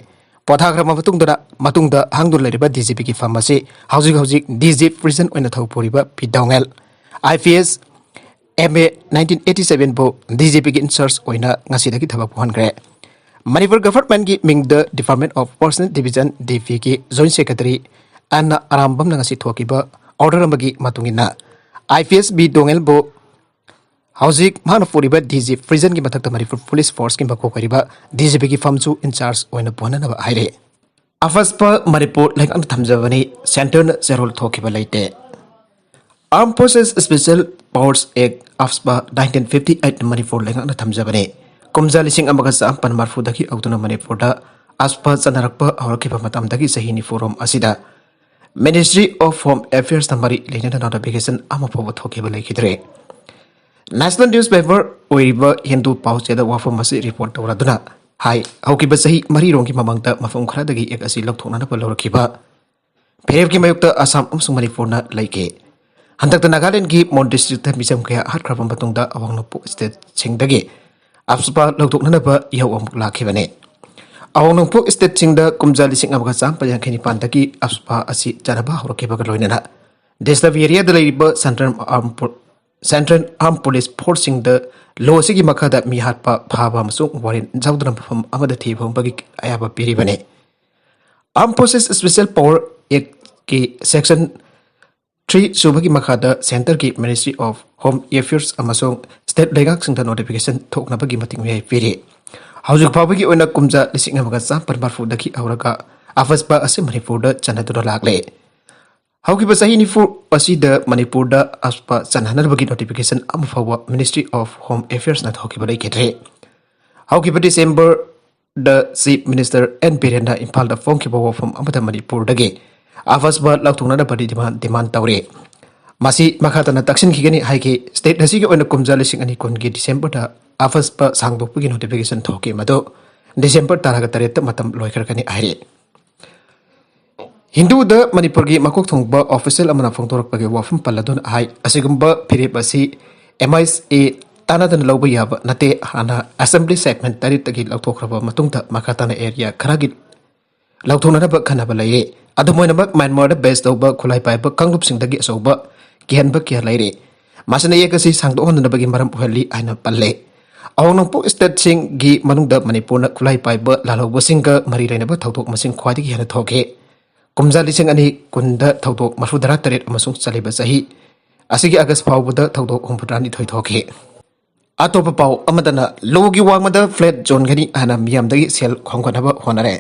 ꯄꯣꯊꯥꯈ꯭ꯔꯕ ꯃꯇꯨꯡꯗ, ꯃꯇꯨꯡꯗ ꯍꯥꯡꯗꯨꯅ ꯂꯩꯔꯤꯕ ꯗꯤ ꯖꯤ ꯄꯤꯒꯤ ꯐꯝ ꯑꯁꯤ ꯍꯧꯖꯤꯛ ꯍꯧꯖꯤꯛ ꯗꯤ ꯖꯤ ꯄ꯭ꯔꯤꯖꯟ ꯑꯣꯏꯅ ꯊꯧ ꯄꯨꯔꯤꯕ P Dongel, I P S, M A, nineteen eighty ꯁꯚꯦꯟꯕꯨ ꯗꯤ ꯖꯤ ꯄꯤꯒꯤ ꯏꯟꯆꯥꯔꯖ ꯑꯣꯏꯅ ꯉꯁꯤꯗꯒꯤ ꯊꯕꯛ ꯄꯨꯍꯟꯈ꯭ꯔꯦ꯫ ꯃꯅꯤꯄꯨꯔ ꯒꯚꯔꯟꯃꯦꯟꯠꯀꯤ ꯃꯤꯡꯗ Department of Personnel Division, ꯗꯤ ꯄꯤꯒꯤ ꯖꯣꯏꯟꯠ ꯁꯦꯀ꯭ꯔꯦꯇꯔꯤ ꯑꯦꯟ ꯑꯔꯥꯝꯕꯝꯅ ꯉꯁꯤ ꯊꯣꯛꯈꯤꯕ ꯑꯣꯔꯗꯔ ꯑꯃꯒꯤ ꯃꯇꯨꯡ ꯏꯟꯅ, ꯑꯥꯏ ꯄꯤ ꯑꯦꯁ ꯕꯤ ꯗꯣꯉꯦꯜꯕꯨ ꯍꯧꯖꯤꯛ ꯃꯍꯥꯛꯅ ꯄꯨꯔꯤꯕ ꯗꯤ ꯖꯤ ꯄ꯭ꯔꯤꯖꯟꯒꯤ ꯃꯊꯛꯇ ꯃꯅꯤꯄꯨꯔ ꯄꯨꯂꯤꯁ ꯐꯣꯔꯁꯀꯤ ꯃꯀꯣꯛ ꯑꯣꯏꯔꯤꯕ ꯗꯤ ꯖꯤ ꯄꯤꯒꯤ ꯐꯝꯁꯨ ꯏꯟꯆꯥꯔꯖ ꯑꯣꯏꯅ ꯄꯨꯍꯟꯅꯅꯕ ꯍꯥꯏꯔꯦ꯫ ꯑꯐꯁꯄ ꯃꯅꯤꯄꯨꯔ ꯂꯩꯉꯥꯛꯅ ꯊꯝꯖꯕꯅꯤ, ꯁꯦꯟꯇꯔꯅ ꯆꯦꯔꯣꯜ ꯊꯣꯛꯈꯤꯕ ꯂꯩꯇꯦ꯫ Armed Forces Special Powers Act, AFSPA, nineteen fifty eight Manipur ꯂꯩꯉꯥꯛꯅ ꯊꯝꯖꯕꯅꯤ꯫ ꯀꯨꯝꯖꯥ ꯂꯤꯁꯤꯡ ꯑꯃꯒ ꯆꯥꯃꯥꯄꯟ ꯃꯔꯤꯐꯨꯗꯒꯤ ꯍꯧꯗꯨꯅ ꯃꯅꯤꯄꯨꯔꯗ ꯑꯐꯁꯄ ꯆꯠꯅꯔꯛꯄ ꯍꯧꯔꯛꯈꯤꯕ ꯃꯇꯝꯗꯒꯤ ꯆꯍꯤ ꯅꯤꯐꯨꯔꯣꯝ ꯑꯁꯤꯗ Ministry of Home Affairsꯅ ꯃꯔꯤ ꯂꯩꯅꯅ notification ꯑꯃ ꯐꯥꯎꯕ ꯊꯣꯛꯈꯤꯕ ꯂꯩꯈꯤꯗ꯭ꯔꯦ꯫ National newspaper ꯑꯣꯏꯔꯤꯕ ꯍꯤꯟꯗꯨ ꯄꯥꯎꯆꯦꯗ ꯋꯥꯐꯝ ꯑꯁꯤ ꯔꯤꯄꯣꯔꯠ ꯇꯧꯔꯗꯨꯅ ꯍꯥꯏ, ꯍꯧꯈꯤꯕ ꯆꯍꯤ ꯃꯔꯤꯔꯣꯝꯒꯤ ꯃꯃꯥꯡꯗ ꯃꯐꯝ ꯈꯔꯗꯒꯤ ꯑꯦꯛ ꯑꯁꯤ ꯂꯧꯊꯣꯛꯅꯅꯕ ꯂꯧꯔꯛꯈꯤꯕ ꯐꯤꯔꯦꯞꯀꯤ ꯃꯥꯌꯣꯛꯇ ꯑꯁꯥꯝ ꯑꯃꯁꯨꯡ ꯃꯅꯤꯄꯨꯔꯅ ꯂꯩꯈꯤ꯫ ꯍꯟꯗꯛꯇ ꯅꯥꯒꯥꯂꯦꯟꯗꯒꯤ ꯃꯣꯟ ꯗꯤꯁꯇ꯭ꯔꯤꯛꯇ ꯃꯤꯆꯝ ꯀꯌꯥ ꯍꯥꯠꯈ꯭ꯔꯕ ꯃꯇꯨꯡꯗ ꯑꯋꯥꯡ ꯅꯣꯡꯄꯣꯛ ꯁ꯭ꯇꯦꯠꯁꯤꯡꯗꯒꯤ ꯑꯞꯁꯨꯄꯥ ꯂꯧꯊꯣꯛꯅꯅꯕ ꯏꯍꯧ ꯑꯃꯨꯛ ꯂꯥꯛꯈꯤꯕꯅꯤ꯫ ꯑꯋꯥꯡ ꯅꯣꯡꯄꯣꯛ ꯁ꯭ꯇꯦꯠꯁꯤꯡꯗ ꯀꯨꯝꯖꯥ ꯂꯤꯁꯤꯡ ꯑꯃꯒ ꯆꯥꯝꯃꯥꯄꯟ ꯌꯥꯡꯈꯩ ꯅꯤꯄꯥꯟꯗꯒꯤ ꯑꯞꯁꯨꯄꯥ ꯑꯁꯤ ꯆꯥꯅꯕ ꯍꯧꯔꯛꯈꯤꯕꯒ ꯂꯣꯏꯅꯅ ꯗꯤꯁꯇꯔꯕ ꯑꯦꯔꯤꯌꯥꯗ ꯂꯩꯔꯤꯕ ꯁꯦꯟꯇ꯭ꯔꯦꯜ ꯑꯥꯔꯝ ꯄꯨ-, ꯁꯦꯟꯇ꯭ꯔꯦꯜ ꯑꯥꯔꯝ ꯄꯨꯂꯤꯁ ꯐꯣꯔꯁꯁꯤꯡꯗ ꯂꯣ ꯑꯁꯤꯒꯤ ꯃꯈꯥꯗ ꯃꯤ ꯍꯥꯠꯄ, ꯐꯥꯕ ꯑꯃꯁꯨꯡ ꯋꯥꯔꯦꯟ ꯌꯥꯎꯗꯅ ꯃꯐꯝ ꯑꯃꯗ ꯊꯤꯕ ꯐꯪꯕꯒꯤ ꯑꯌꯥꯕ ꯄꯤꯔꯤꯕꯅꯤ꯫ Armed Forces Special Power Actꯀꯤ Section three ꯁꯨꯕꯒꯤ ꯃꯈꯥꯗ ꯁꯦꯟꯇꯔꯒꯤ Ministry of Home Affairs ꯑꯃꯁꯨꯡ ꯁ꯭ꯇꯦꯠ ꯂꯩꯉꯥꯛꯁꯤꯡꯗ ꯅꯣꯇꯤꯐꯤꯀꯦꯁꯟ ꯊꯣꯛꯅꯕꯒꯤ ꯃꯇꯤꯛ ꯃꯌꯥꯏ ꯄꯤꯔꯤ꯫ ꯍꯧꯖꯤꯛ ꯐꯥꯎꯕꯒꯤ ꯑꯣꯏꯅ ꯀꯨꯝꯖꯥ ꯂꯤꯁꯤꯡ ꯑꯃꯒ ꯆꯥꯃꯥꯄꯟ ꯃꯔꯤꯐꯨꯗꯒꯤ ꯍꯧꯔꯒ ꯑꯐꯁꯄ ꯑꯁꯤ ꯃꯅꯤꯄꯨꯔꯗ ꯆꯠꯅꯗꯨꯅ ꯂꯥꯛꯂꯦ꯫ ꯍꯧꯈꯤꯕ ꯆꯍꯤ ꯅꯤꯐꯨ ꯑꯁꯤꯗ ꯃꯅꯤꯄꯨꯔꯗ ꯑꯐꯁꯄ ꯆꯠꯅꯍꯟꯅꯕꯒꯤ ꯅꯣꯇꯤꯐꯤꯀꯦꯁꯟ ꯑꯃ ꯐꯥꯎꯕ Ministry of Home Affairsꯅ ꯊꯣꯛꯈꯤꯕ ꯂꯩꯈꯤꯗ꯭ꯔꯦ꯫ ꯍꯧꯈꯤꯕ ꯗꯤꯁꯦꯝꯕꯔꯗ Chief Minister N ꯕꯤꯔꯦꯟꯅ ꯏꯝꯐꯥꯜꯗ ꯐꯣꯡꯈꯤꯕ ꯋꯥꯐꯝ ꯑꯃꯗ ꯃꯅꯤꯄꯨꯔꯗꯒꯤ ꯑꯐꯁꯄ ꯂꯧꯊꯣꯛꯅꯅꯕ ꯗꯤꯃꯥꯟ, ꯗꯤꯃꯥꯟ ꯇꯧꯔꯤ꯫ ꯃꯁꯤ ꯃꯈꯥ ꯇꯥꯅ ꯇꯛꯁꯤꯟꯈꯤꯒꯅꯤ ꯍꯥꯏꯈꯤ꯫ ꯁ꯭ꯇꯦꯠ ꯑꯁꯤꯒꯤ ꯑꯣꯏꯅ ꯀꯨꯝꯖꯥ ꯂꯤꯁꯤꯡ ꯑꯅꯤ ꯀꯨꯟꯒꯤ ꯗꯤꯁꯦꯝꯕꯔꯗ ꯑꯐꯁꯄ ꯁꯥꯡꯗꯣꯛꯄꯒꯤ ꯅꯣꯇꯤꯐꯤꯀꯦꯁꯟ ꯊꯣꯛꯈꯤ, ꯃꯗꯨ ꯗꯤꯁꯦꯝꯕꯔ ꯇꯔꯥꯒ ꯇꯔꯦꯠꯇ ꯃꯇꯝ ꯂꯣꯏꯈ꯭ꯔꯒꯅꯤ ꯍꯥꯏꯔꯤ꯫ ꯍꯤꯟꯗꯨꯗ ꯃꯅꯤꯄꯨꯔꯒꯤ ꯃꯀꯣꯛ ꯊꯣꯡꯕ ꯑꯣꯐꯤꯁꯤꯌꯦꯜ ꯑꯃꯅ ꯐꯣꯡꯗꯣꯔꯛꯄꯒꯤ ꯋꯥꯐꯝ ꯄꯜꯂꯗꯨꯅ ꯍꯥꯏ, ꯑꯁꯤꯒꯨꯝꯕ ꯐꯤꯔꯦꯞ ꯑꯁꯤ ꯑꯦꯝ ꯑꯥꯏ ꯑꯦꯁ ꯇꯥꯟꯅꯗꯅ ꯂꯧꯕ ꯌꯥꯕ ꯅꯠꯇꯦ꯫ ꯍꯥꯟꯅ ꯑꯦꯁꯦꯝꯕ꯭ꯂꯤ ꯁꯦꯒꯃꯦꯟ ꯇꯔꯦꯠꯇꯒꯤ ꯂꯧꯊꯣꯛꯈ꯭ꯔꯕ ꯃꯇꯨꯡꯗ ꯃꯈꯥ ꯇꯥꯅ ꯑꯦꯔꯤꯌꯥ ꯈꯔꯒꯤ ꯂꯧꯊꯣꯛꯅꯅꯕ ꯈꯟꯅꯕ ꯂꯩꯔꯦ꯫ ꯑꯗꯨꯝ ꯑꯣꯏꯅꯃꯛ, ꯃ꯭ꯌꯥꯟꯃꯥꯔꯗ ꯕꯦꯁ ꯇꯧꯕ ꯈꯨꯠꯂꯥꯏ ꯄꯥꯏꯕ ꯀꯥꯡꯂꯨꯞꯁꯤꯡꯗꯒꯤ ꯑꯆꯧꯕ ꯀꯤꯍꯟꯕ ꯀꯌꯥ ꯂꯩꯔꯦ꯫ ꯃꯁꯤꯅ ꯏꯌꯦꯛ ꯑꯁꯤ ꯁꯥꯡꯗꯣꯛꯍꯟꯗꯅꯕꯒꯤ ꯃꯔꯝ ꯑꯣꯏꯍꯜꯂꯤ ꯍꯥꯏꯅ ꯄꯜꯂꯦ꯫ ꯑꯋꯥꯡ ꯅꯣꯡꯄꯣꯛ ꯁ꯭ꯇꯦꯠꯁꯤꯡꯒꯤ ꯃꯅꯨꯡꯗ ꯃꯅꯤꯄꯨꯔꯅ ꯈꯨꯠꯂꯥꯏ ꯄꯥꯏꯕ ꯂꯥꯜꯍꯧꯕꯁꯤꯡꯒ ꯃꯔꯤ ꯂꯩꯅꯕ ꯊꯧꯗꯣꯛ ꯃꯁꯤꯡ ꯈ꯭ꯋꯥꯏꯗꯒꯤ ꯍꯦꯟꯅ ꯊꯣꯛꯈꯤ꯫ ꯀꯨꯝꯖꯥ ꯂꯤꯁꯤꯡ ꯑꯅꯤ ꯀꯨꯟꯗ ꯊꯧꯗꯣꯛ ꯃꯔꯤꯐꯨꯇꯔꯥ ꯇꯔꯦꯠ ꯑꯃꯁꯨꯡ ꯆꯠꯂꯤꯕ ꯆꯍꯤ ꯑꯁꯤꯒꯤ ꯑꯥꯒꯁ ꯐꯥꯎꯕꯗ ꯊꯧꯗꯣꯛ ꯍꯨꯝꯐꯨꯇꯔꯥꯅꯤꯊꯣꯏ ꯊꯣꯛꯈꯤ꯫ ꯑꯇꯣꯞꯄ ꯄꯥꯎ ꯑꯃꯗꯅ ꯂꯣꯒꯤ ꯋꯥꯡꯃꯗ ꯐ꯭ꯂꯦꯠ ꯖꯣꯟꯒꯅꯤ ꯍꯥꯏꯅ ꯃꯤꯌꯥꯝꯗꯒꯤ ꯁꯦꯜ ꯈꯣꯝꯒꯠꯅꯕ ꯍꯣꯠꯅꯔꯦ꯫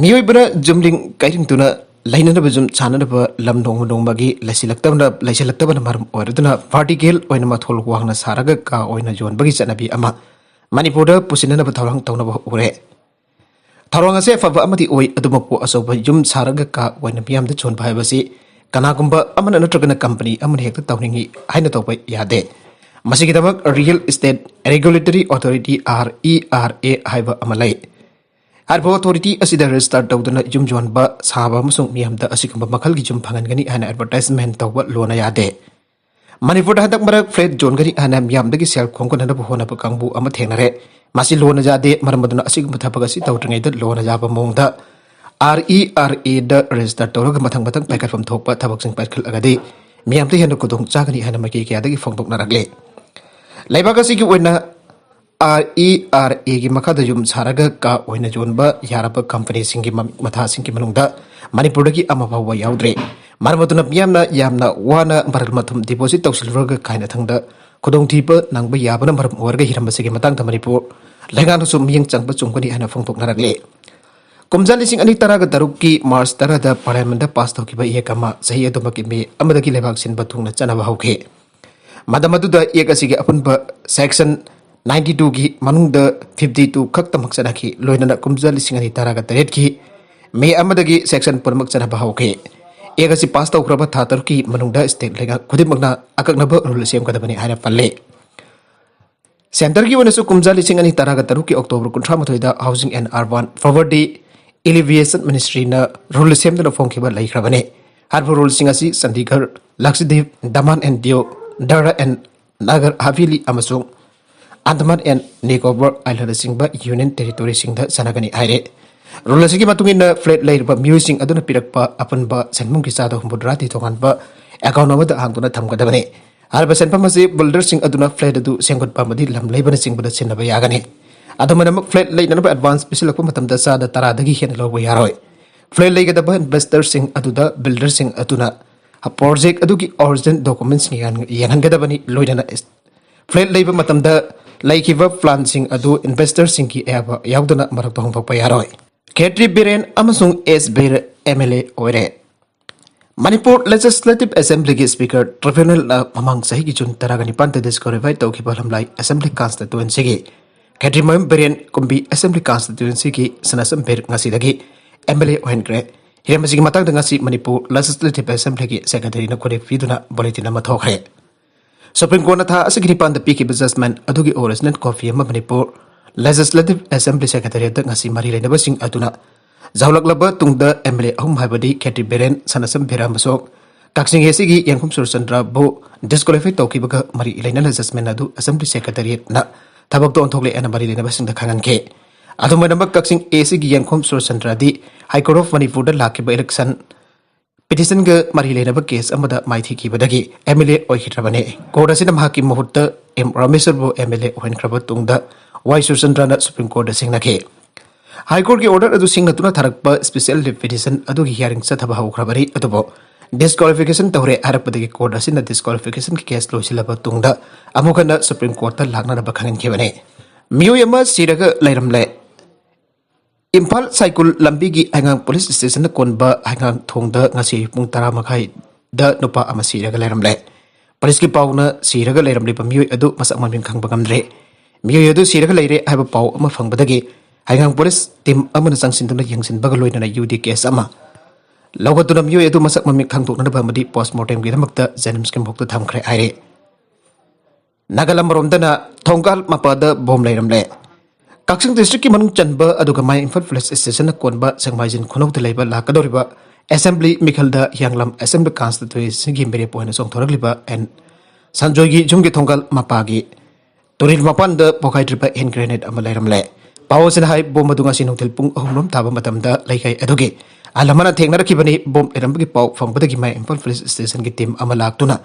ꯃꯤꯑꯣꯏꯕꯅ ꯌꯨꯝꯂꯤꯡ ꯀꯩꯔꯤꯡꯗꯨꯅ ꯂꯩꯅꯅꯕ ꯌꯨꯝ ꯁꯥꯅꯅꯕ ꯂꯝ ꯅꯣꯡꯃ ꯅꯣꯡꯃꯒꯤ ꯂꯩꯁꯤꯜꯂꯛꯇꯕꯅ, ꯂꯩꯁꯤꯜꯂꯛꯇꯕꯅ ꯃꯔꯝ ꯑꯣꯏꯔꯗꯨꯅ ꯚꯥꯔꯇꯤꯀꯦꯜ ꯑꯣꯏꯅ ꯃꯊꯣꯜ ꯋꯥꯡꯅ ꯁꯥꯔꯒ ꯀꯥ ꯑꯣꯏꯅ ꯌꯣꯟꯕꯒꯤ ꯆꯠꯅꯕꯤ ꯑꯃ ꯃꯅꯤꯄꯨꯔꯗ ꯄꯨꯁꯤꯟꯅꯅꯕ ꯊꯧꯔꯥꯡ ꯇꯧꯅꯕ ꯎꯔꯦ꯫ ꯊꯧꯔꯥꯡ ꯑꯁꯤ ꯑꯐꯕ ꯑꯃꯗꯤ ꯑꯣꯏ, ꯑꯗꯨꯃꯛꯄꯨ ꯑꯆꯧꯕ ꯌꯨꯝ ꯁꯥꯔꯒ ꯀꯥ ꯑꯣꯏꯅ ꯃꯤꯌꯥꯝꯗ ꯌꯣꯟꯕ ꯍꯥꯏꯕꯁꯤ ꯀꯅꯥꯒꯨꯝꯕ ꯑꯃꯅ ꯅꯠꯇ꯭ꯔꯒꯅ ꯀꯝꯄꯅꯤ ꯑꯃꯅ ꯍꯦꯛꯇ ꯇꯧꯅꯤꯡꯏ ꯍꯥꯏꯅ ꯇꯧꯕ ꯌꯥꯗꯦ꯫ ꯃꯁꯤꯒꯤꯗꯃꯛ Real Estate Regulatory Authority, RERA, ꯍꯥꯏꯕ ꯑꯃ ꯂꯩ꯫ ꯍꯥꯏꯔꯤꯕ ꯑꯣꯊꯣꯔꯤꯇꯤ ꯑꯁꯤꯗ ꯔꯦꯖꯤꯁꯇꯔ ꯇꯧꯗꯨꯅ ꯌꯨꯝ ꯌꯣꯟꯕ, ꯁꯥꯕ ꯑꯃꯁꯨꯡ ꯃꯤꯌꯥꯝꯗ ꯑꯁꯤꯒꯨꯝꯕ ꯃꯈꯜꯒꯤ ꯌꯨꯝ ꯐꯪꯍꯟꯒꯅꯤ ꯍꯥꯏꯅ ꯑꯦꯗꯚꯔꯇꯥꯏꯖꯃꯦꯟ ꯇꯧꯕ ꯂꯣꯟꯅ ꯌꯥꯗꯦ꯫ ꯃꯅꯤꯄꯨꯔꯗ ꯍꯟꯗꯛ ꯃꯔꯛ ꯐ꯭ꯂꯦꯠ ꯌꯣꯟꯒꯅꯤ ꯍꯥꯏꯅ ꯃꯤꯌꯥꯝꯗꯒꯤ ꯁꯦꯜ ꯈꯣꯝꯒꯠꯅꯅꯕ ꯍꯣꯠꯅꯕ ꯀꯥꯡꯕꯨ ꯑꯃ ꯊꯦꯡꯅꯔꯦ꯫ ꯃꯁꯤ ꯂꯣꯟꯅ ꯌꯥꯗꯦ꯫ ꯃꯔꯝ ꯑꯗꯨꯅ ꯑꯁꯤꯒꯨꯝꯕ ꯊꯕꯛ ꯑꯁꯤ ꯇꯧꯗ꯭ꯔꯤꯉꯩꯗ ꯂꯣꯟꯅ ꯌꯥꯕ ꯃꯑꯣꯡꯗ RERA ꯗ ꯔꯦꯖꯤꯁꯇꯔ ꯇꯧꯔꯒ ꯃꯊꯪ ꯃꯊꯪ ꯄꯥꯏꯈꯠꯐꯝ ꯊꯣꯛꯄ ꯊꯕꯛꯁꯤꯡ ꯄꯥꯏꯈꯠꯂꯒꯗꯤ ꯃꯤꯌꯥꯝꯗ ꯍꯦꯟꯅ ꯈꯨꯗꯣꯡ ꯆꯥꯒꯅꯤ ꯍꯥꯏꯅ ꯃꯥꯏꯀꯩ ꯀꯌꯥꯗꯒꯤ ꯐꯣꯡꯗꯣꯛꯅꯔꯛꯂꯦ꯫ ꯂꯩꯕꯥꯛ ꯑꯁꯤꯒꯤ ꯑꯣꯏꯅ RERA ꯒꯤ ꯃꯈꯥꯗ ꯌꯨꯝ ꯁꯥꯔꯒ ꯀꯥ ꯑꯣꯏꯅ ꯌꯣꯟꯕ ꯌꯥꯔꯕ ꯀꯝꯄꯅꯤꯁꯤꯡꯒꯤ ꯃꯃꯤꯡ ꯃꯊꯥꯁꯤꯡꯒꯤ ꯃꯅꯨꯡꯗ ꯃꯅꯤꯄꯨꯔꯗꯒꯤ ꯑꯃ ꯐꯥꯎꯕ ꯌꯥꯎꯗ꯭ꯔꯤ꯫ ꯃꯔꯝ ꯑꯗꯨꯅ ꯃꯤꯌꯥꯝꯅ ꯌꯥꯝꯅ ꯋꯥꯅ ꯃꯔꯜ ꯃꯊꯨꯝ ꯗꯤꯄꯣꯖꯤꯠ ꯇꯧꯁꯤꯜꯂꯨꯔꯒ ꯀꯥꯏꯅꯊꯪꯗ ꯈꯨꯗꯣꯡꯊꯤꯕ ꯅꯪꯕ ꯌꯥꯕꯅ ꯃꯔꯝ ꯑꯣꯏꯔꯒ ꯍꯤꯔꯝ ꯑꯁꯤꯒꯤ ꯃꯇꯥꯡꯗ ꯃꯅꯤꯄꯨꯔ ꯂꯩꯉꯥꯛꯅꯁꯨ ꯃꯤꯠꯌꯦꯡ ꯆꯪꯕ ꯆꯨꯝꯒꯅꯤ ꯍꯥꯏꯅ ꯐꯣꯡꯗꯣꯛꯅꯔꯛꯂꯤ꯫ ꯀꯨꯝꯖꯥ ꯂꯤꯁꯤꯡ ꯑꯅꯤ ꯇꯔꯥꯒ ꯇꯔꯨꯛꯀꯤ ꯃꯥꯔꯆ ꯇꯔꯥꯗ ꯄꯥꯔꯂꯤꯌꯥꯃꯦꯟꯗ ꯄꯥꯁ ꯇꯧꯈꯤꯕ ꯑꯦꯛ ꯑꯃ ꯆꯍꯤ ꯑꯗꯨꯃꯛꯀꯤ ꯃꯦ ꯑꯃꯗꯒꯤ ꯂꯩꯕꯥꯛ ꯁꯤꯟꯕ ꯊꯨꯡꯅ ꯆꯠꯅꯕ ꯍꯧꯈꯤ꯫ ꯃꯇꯝ ꯑꯗꯨꯗ ꯑꯦꯛ ꯑꯁꯤꯒꯤ ꯑꯄꯨꯟꯕ ꯁꯦꯛꯁꯟ ninety two ꯒꯤ ꯃꯅꯨꯡꯗ fifty two ꯈꯛꯇꯃꯛ ꯆꯠꯅꯈꯤ꯫ ꯂꯣꯏꯅꯅ ꯀꯨꯝꯖꯥ ꯂꯤꯁꯤꯡ ꯑꯅꯤ ꯇꯔꯥꯒ ꯇꯔꯦꯠꯀꯤ ꯃꯦ ꯑꯃꯗꯒꯤ ꯁꯦꯛꯁꯟ ꯄꯨꯝꯅꯃꯛ ꯆꯠꯅꯕ ꯍꯧꯈꯤ꯫ ꯑꯦꯛ ꯑꯁꯤ ꯄꯥꯁ ꯇꯧꯈ꯭ꯔꯕ ꯊꯥ ꯇꯔꯨꯛꯀꯤ ꯃꯅꯨꯡꯗ ꯁ꯭ꯇꯦꯠ ꯂꯩꯉꯥꯛ ꯈꯨꯗꯤꯡꯃꯛꯅ ꯑꯀꯛꯅꯕ ꯔꯨꯜ ꯁꯦꯝꯒꯗꯕꯅꯤ ꯍꯥꯏꯅ ꯄꯜꯂꯤ꯫ ꯁꯦꯟꯇꯔꯒꯤ ꯑꯣꯏꯅꯁꯨ ꯀꯨꯝꯖꯥ ꯂꯤꯁꯤꯡ ꯑꯅꯤ ꯇꯔꯥꯒ ꯇꯔꯨꯛꯀꯤ ꯑꯣꯛꯇꯣꯕꯔ ꯀꯨꯟꯊ꯭ꯔꯥ ꯃꯥꯊꯣꯏꯗ Housing and Urban Poverty Alleviation Ministry ꯅ ꯔꯨꯜ ꯁꯦꯝꯗꯨꯅ ꯐꯣꯡꯈꯤꯕ ꯂꯩꯈ꯭ꯔꯕꯅꯤ꯫ ꯍꯥꯏꯔꯤꯕ ꯔꯨꯜꯁꯤꯡ ꯑꯁꯤ ꯆꯟꯗꯤꯒꯔ, ꯂꯛꯁꯗꯤꯞ, ꯗꯃꯥꯟ ꯑꯦꯟ ꯗꯤꯌꯨ, ꯗꯥꯗ꯭ꯔꯥ ꯑꯦꯟ ꯅꯒꯔ ꯍꯥꯚꯦꯂꯤ ꯑꯃꯁꯨꯡ ꯑꯟꯗꯃꯥꯟ ꯑꯦꯟ ꯅꯤꯀꯣꯕꯔ ꯑꯥꯏꯂꯦꯟꯗꯁꯤꯡꯕ ꯌꯨꯅꯤꯌꯟ ꯇꯦꯔꯤꯇꯣꯔꯤꯁꯤꯡꯗ ꯆꯠꯅꯒꯅꯤ ꯍꯥꯏꯔꯦ꯫ ꯔꯨꯜ ꯑꯁꯤꯒꯤ ꯃꯇꯨꯡ ꯏꯟꯅ ꯐ꯭ꯂꯦꯠ ꯂꯩꯔꯤꯕ ꯃꯤꯑꯣꯏꯁꯤꯡ ꯑꯗꯨꯅ ꯄꯤꯔꯛꯄ ꯑꯄꯨꯟꯕ ꯁꯦꯟꯐꯝꯒꯤ ꯆꯥꯗ ꯍꯨꯝꯐꯨꯇꯔꯥꯗꯤ ꯇꯣꯉꯥꯟꯕ ꯑꯦꯀꯥꯎꯟ ꯑꯃꯗ ꯍꯥꯡꯗꯨꯅ ꯊꯝꯒꯗꯕꯅꯤ꯫ ꯍꯥꯏꯔꯤꯕ ꯁꯦꯟꯐꯝ ꯑꯁꯤ ꯕꯤꯜꯗꯔꯁꯤꯡ ꯑꯗꯨꯅ ꯐ꯭ꯂꯦꯠ ꯑꯗꯨ ꯁꯦꯝꯒꯠꯄ ꯑꯃꯗꯤ ꯂꯝ ꯂꯩꯕꯅꯆꯤꯡꯕꯗ ꯁꯤꯖꯤꯟꯅꯕ ꯌꯥꯒꯅꯤ꯫ ꯑꯗꯨꯃꯥꯏꯅꯃꯛ ꯐ꯭ꯂꯦꯠ ꯂꯩꯅꯅꯕ ꯑꯦꯗꯚꯥꯟꯁ ꯄꯤꯁꯤꯜꯂꯛꯄ ꯃꯇꯝꯗ ꯆꯥꯗ ꯇꯔꯥꯗꯒꯤ ꯍꯦꯟꯅ ꯂꯧꯕ ꯌꯥꯔꯣꯏ꯫ ꯐ꯭ꯂꯦꯠ ꯂꯩꯒꯗꯕ ꯏꯟꯚꯦꯁꯇꯔꯁꯤꯡ ꯑꯗꯨꯗ ꯕꯤꯜꯗꯔꯁꯤꯡ ꯑꯗꯨꯅ ꯄ꯭ꯔꯣꯖꯦꯛ ꯑꯗꯨꯒꯤ ꯑꯣꯔꯤꯖꯤꯅꯦꯜ ꯗꯣꯀꯨꯃꯦꯟꯁꯤꯡ ꯌꯦꯡꯍꯟꯒꯗꯕꯅꯤ꯫ ꯂꯣꯏꯅꯅ ꯐ꯭ꯂꯦꯠ ꯂꯩꯕ ꯃꯇꯝꯗ ꯂꯩꯈꯤꯕ ꯄ꯭ꯂꯥꯟꯁꯤꯡ ꯑꯗꯨ ꯏꯟꯚꯦꯁꯇꯔꯁꯤꯡꯒꯤ ꯑꯌꯥꯕ ꯌꯥꯎꯗꯅ ꯃꯔꯛꯇ ꯍꯣꯡꯗꯣꯛꯄ ꯌꯥꯔꯣꯏ꯫ ꯈꯦꯇ꯭ꯔꯤ ꯕꯤꯔꯦꯟ ꯑꯃꯁꯨꯡ ꯑꯦꯁ ꯕꯤꯔ MLA ꯑꯣꯏꯔꯦ꯫ ꯃꯅꯤꯄꯨꯔ ꯂꯦꯖꯤꯁꯂꯦꯇꯤꯚ ꯑꯦꯁꯦꯝꯕ꯭ꯂꯤꯒꯤ ꯁ꯭ꯄꯤꯀꯔ ꯇ꯭ꯔꯤꯕ꯭ꯌꯨꯅꯦꯜꯅ ꯃꯃꯥꯡ ꯆꯍꯤꯒꯤ ꯖꯨꯟ ꯇꯔꯥꯒ ꯅꯤꯄꯥꯟꯗ ꯗꯤꯁꯀ꯭ꯋꯥꯂꯤꯐꯥꯏ ꯇꯧꯈꯤꯕ ꯂꯝꯂꯥꯏ ꯑꯦꯁꯦꯝꯕ꯭ꯂꯤ ꯀꯟꯁꯇꯤꯇ꯭ꯋꯦꯟꯁꯤꯒꯤ ꯈꯦꯇ꯭ꯔꯤꯃꯌꯨꯝ ꯕꯤꯔꯦꯟ ꯀꯨꯝꯕꯤ ꯑꯦꯁꯦꯝꯕ꯭ꯂꯤ ꯀꯟꯁꯇꯤꯇ꯭ꯋꯦꯟꯁꯤꯒꯤ ꯁꯅꯥꯁꯝꯕꯤꯔ ꯉꯁꯤꯗꯒꯤ MLA ꯑꯣꯏꯍꯟꯈ꯭ꯔꯦ꯫ ꯍꯤꯔꯝ ꯑꯁꯤꯒꯤ ꯃꯇꯥꯡꯗ ꯉꯁꯤ ꯃꯅꯤꯄꯨꯔ ꯂꯦꯖꯤꯁꯂꯦꯇꯤꯚ ꯑꯦꯁꯦꯝꯕ꯭ꯂꯤꯒꯤ ꯁꯦꯀ꯭ꯔꯦꯇꯔꯤꯅ ꯈꯨꯔꯦꯞ ꯄꯤꯗꯨꯅ ꯕꯨꯂꯦꯇꯤꯟ ꯑꯃ ꯊꯣꯛꯈ꯭ꯔꯦ꯫ ꯁꯨꯄ꯭ꯔꯤꯝ ꯀꯣꯔꯠꯅ ꯊꯥ ꯑꯁꯤꯒꯤ ꯅꯤꯄꯥꯟꯗ ꯄꯤꯈꯤꯕ ꯖꯖꯃꯦꯟ ꯑꯗꯨꯒꯤ ꯑꯣꯔꯤꯖꯤꯅꯦꯜ ꯀꯣꯄꯤ ꯑꯃ ꯃꯅꯤꯄꯨꯔ ꯂꯦꯖꯤꯁꯂꯦꯇꯤꯚ ꯑꯦꯁꯦꯝꯕ꯭ꯂꯤ ꯁꯦꯀ꯭ꯔꯦꯇꯔꯤꯌꯦꯠꯇ ꯉꯁꯤ ꯃꯔꯤ ꯂꯩꯅꯕꯁꯤꯡ ꯑꯗꯨꯅ ꯌꯥꯎꯂꯛꯂꯕ ꯇꯨꯡꯗ ꯑꯦꯝ ꯑꯦꯜ ꯑꯦ ꯑꯍꯨꯝ ꯍꯥꯏꯕꯗꯤ ꯈꯦꯇ꯭ꯔꯤ ꯕꯤꯔꯦꯟ, ꯁꯅꯥꯁꯝ ꯕꯤꯔꯥ ꯑꯃꯁꯨꯡ ꯀꯛꯆꯤꯡ ꯑꯦ ꯁꯤꯒꯤ ꯌꯦꯡꯈꯨꯝ ꯁꯨꯔꯆꯟꯗ꯭ꯔꯕꯨ ꯗꯤꯁꯀ꯭ꯋꯥꯂꯤꯐꯥꯏ ꯇꯧꯈꯤꯕꯒ ꯃꯔꯤ ꯂꯩꯅꯅ ꯖꯖꯃꯦꯟ ꯑꯗꯨ ꯑꯦꯁꯦꯝꯕ꯭ꯂꯤ ꯁꯦꯀ꯭ꯔꯦꯇꯔꯤꯌꯦꯠꯅ ꯊꯕꯛꯇ ꯑꯣꯟꯊꯣꯛꯂꯦ ꯍꯥꯏꯅ ꯃꯔꯤ ꯂꯩꯅꯕꯁꯤꯡꯗ ꯈꯪꯍꯟꯈꯤ꯫ ꯑꯗꯨꯝ ꯑꯣꯏꯅꯃꯛ ꯀꯛꯆꯤꯡ ꯑꯦ ꯁꯤꯒꯤ ꯌꯦꯡꯈꯨꯝ ꯁꯨꯔꯆꯟꯗ꯭ꯔꯗꯤ ꯍꯥꯏ ꯀꯣꯔꯠ ꯑꯣꯐ ꯃꯅꯤꯄꯨꯔꯗ ꯂꯥꯛꯈꯤꯕ ꯏꯂꯦꯛꯁꯟ ꯄꯤꯇꯤꯁꯟꯒ ꯃꯔꯤ ꯂꯩꯅꯕ ꯀꯦꯁ ꯑꯃꯗ ꯃꯥꯏꯊꯤꯈꯤꯕꯗꯒꯤ ꯑꯦꯝ ꯑꯦꯜ ꯑꯦ ꯑꯣꯏꯈꯤꯗ꯭ꯔꯕꯅꯤ꯫ ꯀꯣꯔꯠ ꯑꯁꯤꯅ ꯃꯍꯥꯛꯀꯤ ꯃꯍꯨꯠꯇ ꯑꯦꯝ ꯔꯥꯃꯦꯁ꯭ꯋꯔꯕꯨ ꯑꯦꯝ ꯑꯦꯜ ꯑꯦ ꯑꯣꯏꯍꯟꯈ꯭ꯔꯕ ꯇꯨꯡꯗ ꯋꯥꯏ ꯁꯨꯔꯆꯟꯗ꯭ꯔꯅ ꯁꯨꯄ꯭ꯔꯤꯝ ꯀꯣꯔꯠꯇ ꯁꯤꯡꯅꯈꯤ꯫ ꯍꯥꯏ ꯀꯣꯔꯠꯀꯤ ꯑꯣꯔꯗꯔ ꯑꯗꯨ ꯁꯤꯡꯅꯗꯨꯅ ꯊꯥꯔꯛꯄ ꯁ꯭ꯄꯦꯁꯤꯌꯦꯜ ꯂꯤꯚ ꯄꯤꯇꯤꯁꯟ ꯑꯗꯨꯒꯤ ꯍꯤꯌꯥꯔꯤꯡ ꯆꯠꯊꯕ ꯍꯧꯈ꯭ꯔꯕꯅꯤ, ꯑꯗꯨꯕꯨ ꯗꯤꯁꯀ꯭ꯋꯥꯂꯤꯐꯤꯀꯦꯁꯟ ꯇꯧꯔꯦ ꯍꯥꯏꯔꯛꯄꯗꯒꯤ ꯀꯣꯔꯠ ꯑꯁꯤꯅ ꯗꯤꯁꯀ꯭ꯋꯥꯂꯤꯐꯤꯀꯦꯁꯟꯒꯤ ꯀꯦꯁ ꯂꯣꯏꯁꯤꯜꯂꯕ ꯇꯨꯡꯗ ꯑꯃꯨꯛ ꯍꯟꯅ ꯁꯨꯄ꯭ꯔꯤꯝ ꯀꯣꯔꯠꯇ ꯂꯥꯛꯅꯅꯕ ꯈꯪꯍꯟꯈꯤꯕꯅꯤ꯫ ꯃꯤꯑꯣꯏ ꯑꯃ ꯁꯤꯔꯒ ꯂꯩꯔꯝꯂꯦ꯫ ꯏꯝꯐꯥꯜ ꯁꯥꯏꯀꯨꯜ ꯂꯝꯕꯤꯒꯤ ꯍꯩꯉꯥꯡ ꯄꯨꯂꯤꯁ ꯁ꯭ꯇꯦꯁꯟꯅ ꯀꯣꯟꯕ ꯍꯩꯉꯥꯡ ꯊꯣꯡꯗ ꯉꯁꯤ ꯄꯨꯡ ꯇꯔꯥ ꯃꯈꯥꯏꯗ ꯅꯨꯄꯥ ꯑꯃ ꯁꯤꯔꯒ ꯂꯩꯔꯝꯂꯦ꯫ ꯄꯨꯂꯤꯁꯀꯤ ꯄꯥꯎꯅ ꯁꯤꯔꯒ ꯂꯩꯔꯝꯂꯤꯕ ꯃꯤꯑꯣꯏ ꯑꯗꯨ ꯃꯁꯛ ꯃꯃꯤꯡ ꯈꯪꯕ ꯉꯝꯗ꯭ꯔꯤ꯫ ꯃꯤꯑꯣꯏ ꯑꯗꯨ ꯁꯤꯔꯒ ꯂꯩꯔꯦ ꯍꯥꯏꯕ ꯄꯥꯎ ꯑꯃ ꯐꯪꯕꯗꯒꯤ ꯍꯩꯉꯥꯡ ꯄꯨꯂꯤꯁ ꯇꯤꯝ ꯑꯃꯅ ꯆꯪꯁꯤꯟꯗꯨꯅ ꯌꯦꯡꯁꯤꯟꯕꯒ ꯂꯣꯏꯅꯅ ꯌꯨ ꯗꯤ ꯀꯦꯁ ꯑꯃ ꯂꯧꯈꯠꯇꯨꯅ ꯃꯤꯑꯣꯏ ꯑꯗꯨ ꯃꯁꯛ ꯃꯃꯤꯡ ꯈꯪꯗꯣꯛꯅꯅꯕ ꯑꯃꯗꯤ ꯄꯣꯁꯠꯃꯣꯔꯇꯦꯝꯒꯤꯗꯃꯛꯇ ꯖꯦꯅꯤꯝꯁꯀꯤ ꯃꯣꯔꯒꯇ ꯊꯝꯈ꯭ꯔꯦ ꯍꯥꯏꯔꯦ꯫ ꯅꯥꯒꯥꯂꯝ ꯑꯃꯔꯣꯝꯗꯅ ꯊꯣꯡꯒꯥꯜ ꯃꯄꯥꯗ ꯕꯣꯝ ꯂꯩꯔꯝꯂꯦ꯫ ꯀꯛꯆꯤꯡ ꯗꯤꯁꯇ꯭ꯔꯤꯛꯀꯤ ꯃꯅꯨꯡ ꯆꯟꯕ ꯑꯗꯨꯒ ꯃꯌꯥꯏ ꯏꯝꯐꯥꯜ ꯄꯨꯂꯤꯁ ꯁ꯭ꯇꯦꯁꯟꯅ ꯀꯣꯟꯕ ꯁꯦꯡꯃꯥꯏꯖꯤꯟ ꯈꯨꯅꯧꯗ ꯂꯩꯕ ꯂꯥꯛꯀꯗꯧꯔꯤꯕ ꯑꯦꯁꯦꯝꯕ꯭ꯂꯤ ꯃꯤꯈꯜꯗ ꯍꯤꯌꯥꯡꯂꯝ ꯑꯦꯁꯦꯝꯕ꯭ꯂꯤ ꯀꯟꯁꯇꯤꯇ꯭ꯋꯦꯟꯁꯤꯒꯤ ꯃꯤꯔꯦꯞ ꯑꯣꯏꯅ ꯆꯣꯡꯊꯣꯔꯛꯂꯤꯕ ꯑꯦꯟ ꯁꯟꯖꯣꯏꯒꯤ ꯌꯨꯝꯒꯤ ꯊꯣꯡꯒꯥꯜ ꯃꯄꯥꯒꯤ ꯇꯨꯔꯦꯜ ꯃꯄꯥꯟꯗ ꯄꯣꯈꯥꯏꯗ꯭ꯔꯤꯕ ꯍꯦꯟ ꯒ꯭ꯔꯦꯅꯦꯗ ꯑꯃ ꯂꯩꯔꯝꯂꯦ꯫ ꯄꯥꯎ ꯑꯁꯤꯅ ꯍꯥꯏ, ꯕꯣꯝ ꯑꯗꯨ ꯉꯁꯤ ꯅꯨꯡꯊꯤꯜ ꯄꯨꯡ ꯑꯍꯨꯝ ꯔꯣꯝ ꯇꯥꯕ ꯃꯇꯝꯗ ꯂꯩꯀꯥꯏ ꯑꯗꯨꯒꯤ ꯑꯍꯜ ꯑꯃꯅ ꯊꯦꯡꯅꯔꯛꯈꯤꯕꯅꯤ꯫ ꯕꯣꯝ ꯂꯩꯔꯝꯕꯒꯤ ꯄꯥꯎ ꯐꯪꯕꯗꯒꯤ ꯃꯌꯥꯏ ꯏꯝꯐꯥꯜ ꯄꯨꯂꯤꯁ ꯁ꯭ꯇꯦꯁꯟꯒꯤ ꯇꯤꯝ ꯑꯃ ꯂꯥꯛꯇꯨꯅ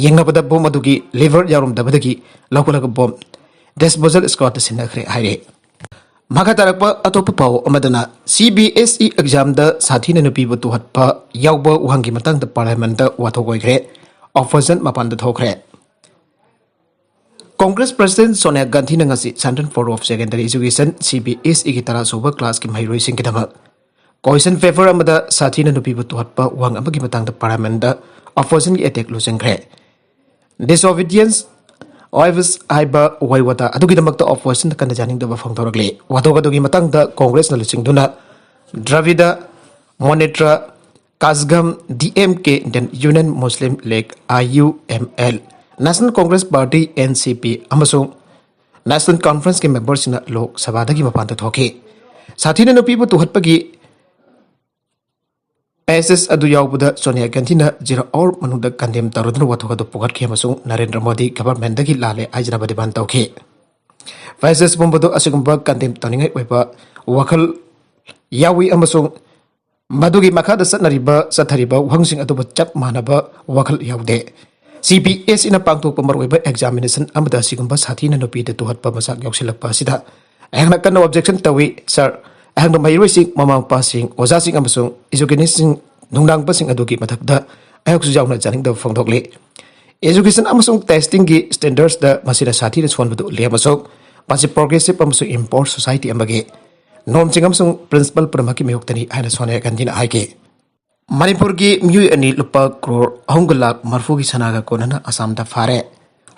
ꯌꯦꯡꯅꯕꯗ ꯕꯣꯝ ꯑꯗꯨꯒꯤ ꯂꯤꯚꯔ ꯌꯥꯎꯔꯝꯗꯕꯗꯒꯤ ꯂꯧꯈꯠꯂꯒ ꯕꯣꯝ ꯗꯤꯁꯄꯣꯖꯦꯜ ꯁ꯭ꯀ꯭ꯋꯥꯗꯇ ꯁꯤꯟꯅꯈ꯭ꯔꯦ ꯍꯥꯏꯔꯦ꯫ ꯃꯈꯥ ꯇꯥꯔꯛꯄ ꯑꯇꯣꯞꯄ ꯄꯥꯎ ꯑꯃꯗꯅ, ꯁꯤ ꯕꯤ ꯑꯦꯁ ꯏ ꯑꯦꯛꯖꯥꯝꯗ ꯁꯥꯊꯤꯅ ꯅꯨꯄꯤꯕꯨ ꯇꯨꯍꯠꯄ ꯌꯥꯎꯕ ꯋꯥꯍꯪꯒꯤ ꯃꯇꯥꯡꯗ ꯄꯥꯔꯂꯤꯌꯥꯃꯦꯟꯠꯇ ꯋꯥꯊꯣꯛ ꯑꯣꯏꯈ꯭ꯔꯦ꯫ ꯑꯣꯄꯣꯖꯤꯁꯟ ꯃꯄꯥꯟꯗ ꯊꯣꯛꯈ꯭ꯔꯦ꯫ ꯀꯣꯡꯒ꯭ꯔꯦꯁ ꯄ꯭ꯔꯁꯤꯗꯦꯟꯠ ꯁꯣꯅꯤꯌꯥ ꯒꯥꯟꯙꯤꯅ ꯉꯁꯤ central board of secondary education, C B S ꯏꯒꯤ ꯇꯔꯥꯁꯨꯕ ꯀ꯭ꯂꯥꯁꯀꯤ ꯃꯍꯩꯔꯣꯏꯁꯤꯡꯒꯤꯗꯃꯛ ꯀꯣꯏꯁꯟ ꯄꯦꯄꯔ ꯑꯃꯗ ꯁꯥꯊꯤꯅ ꯅꯨꯄꯤꯕꯨ ꯇꯨꯍꯠꯄ ꯋꯥꯍꯪ ꯑꯃꯒꯤ ꯃꯇꯥꯡꯗ ꯄꯥꯔꯂꯤꯌꯥꯃꯦꯟꯠꯇ ꯑꯣꯄꯣꯖꯤꯁꯟꯒꯤ ꯑꯦꯇꯦꯛ ꯂꯨꯆꯤꯡꯈ꯭ꯔꯦ꯫ ꯗꯤꯁꯑꯣꯕꯤꯗꯤꯌꯦꯟꯁ ꯑꯣꯏꯕꯁ ꯍꯥꯏꯕ ꯋꯥꯍꯩ ꯋꯥꯇꯥ ꯑꯗꯨꯒꯤꯗꯃꯛꯇ ꯑꯣꯄꯣꯖꯤꯁꯟꯗ ꯀꯟꯅ ꯌꯥꯅꯤꯡꯗꯕ ꯐꯣꯡꯗꯣꯔꯛꯂꯤ꯫ ꯋꯥꯊꯣꯛ ꯑꯗꯨꯒꯤ ꯃꯇꯥꯡꯗ ꯀꯣꯡꯒ꯭ꯔꯦꯁꯅ ꯂꯨꯆꯤꯡꯗꯨꯅ Dravid ꯃꯣꯅꯤꯇ꯭ꯔ ꯀꯥꯖꯒꯝ, D M K, Indian Union Muslim League, I U M L, National Congress Party, N C P, ꯑꯃꯁꯨꯡ National Conferenceꯀꯤ memberꯁꯤꯡꯅ ꯂꯣꯛ ꯁꯚꯥꯗꯒꯤ ꯃꯄꯥꯟꯗ ꯊꯣꯛꯈꯤ꯫ ꯁꯥꯊꯤꯅ ꯅꯨꯄꯤꯕꯨ ꯇꯨꯍꯠꯄꯒꯤ passage ꯑꯗꯨ ꯌꯥꯎꯕꯗ ꯁꯣꯅꯤꯌꯥ ꯒꯥꯟꯙꯤꯅ zero hour ꯃꯅꯨꯡꯗ condemn ꯇꯧꯔꯗꯨꯅ ꯋꯥꯊꯣꯛ ꯑꯗꯨ ꯄꯨꯈꯠꯈꯤ ꯑꯃꯁꯨꯡ ꯅꯔꯦꯟꯗ꯭ꯔ ꯃꯣꯗꯤ governmentꯗꯒꯤ ꯂꯥꯜꯂꯦ ꯍꯥꯏꯖꯅꯕ demand ꯇꯧꯈꯤ꯫ Passage ꯄꯨꯝꯕꯗꯨ ꯑꯁꯤꯒꯨꯝꯕ condemn ꯇꯧꯅꯤꯡꯉꯥꯏ ꯑꯣꯏꯕ ꯋꯥꯈꯜ ꯌꯥꯎꯏ ꯑꯃꯁꯨꯡ ꯃꯗꯨꯒꯤ ꯃꯈꯥꯗ ꯆꯠꯅꯔꯤꯕ, ꯆꯠꯊꯔꯤꯕ ꯋꯥꯍꯪꯁꯤꯡ ꯑꯗꯨꯕꯨ ꯆꯞ ꯃꯥꯟꯅꯕ ꯋꯥꯈꯜ ꯌꯥꯎꯗꯦ꯫ C P S Eꯅ ꯄꯥꯡꯊꯣꯛꯄ ꯃꯔꯨꯑꯣꯏꯕ examination ꯑꯃꯗ ꯑꯁꯤꯒꯨꯝꯕ ꯁꯥꯊꯤꯅ ꯅꯨꯄꯤꯗ ꯇꯨꯍꯠꯄ ꯃꯆꯥꯛ ꯌꯥꯎꯁꯤꯜꯂꯛꯄ ꯑꯁꯤꯗ ꯑꯩꯍꯥꯛꯅ ꯀꯟꯅ objection ꯇꯧꯏ, sir꯫ ꯑꯩꯍꯥꯛꯅ ꯃꯍꯩꯔꯣꯏꯁꯤꯡ, ꯃꯃꯥ ꯃꯄꯥꯁꯤꯡ, ꯑꯣꯖꯥꯁꯤꯡ ꯑꯃꯁꯨꯡ educationꯁꯤꯡ ꯅꯨꯡꯅꯥꯡꯕꯁꯤꯡ ꯑꯗꯨꯒꯤ ꯃꯊꯛꯇ ꯑꯩꯍꯥꯛꯁꯨ ꯌꯥꯎꯅ ꯌꯥꯅꯤꯡꯗꯕ ꯐꯣꯡꯗꯣꯛꯂꯤ꯫ Education ꯑꯃꯁꯨꯡ testingꯒꯤ standardsꯇ ꯃꯁꯤꯅ ꯁꯥꯊꯤꯅ ꯁꯣꯟꯕꯗꯨ ꯎꯠꯂꯤ ꯑꯃꯁꯨꯡ ꯃꯁꯤ progressive ꯑꯃꯁꯨꯡ empowered society ꯑꯃꯒꯤ normꯁꯤꯡ ꯑꯃꯁꯨꯡ principle ꯄꯨꯝꯅꯃꯛꯀꯤ ꯃꯥꯌꯣꯛꯇꯅꯤ ꯍꯥꯏꯅ ꯁꯣꯅꯤꯌꯥ ꯒꯥꯟꯙꯤꯅ ꯍꯥꯏꯈꯤ꯫ ꯃꯅꯤꯄꯨꯔꯒꯤ ꯃꯤꯑꯣꯏ ꯑꯅꯤ ꯂꯨꯄꯥ ꯀ꯭ꯔꯣꯔ ꯑꯍꯨꯝꯒ ꯂꯥꯈ ꯃꯔꯤꯐꯨꯒꯤ ꯁꯅꯥꯒ ꯀꯣꯟꯅꯅ ꯑꯁꯥꯝꯗ ꯐꯥꯔꯦ꯫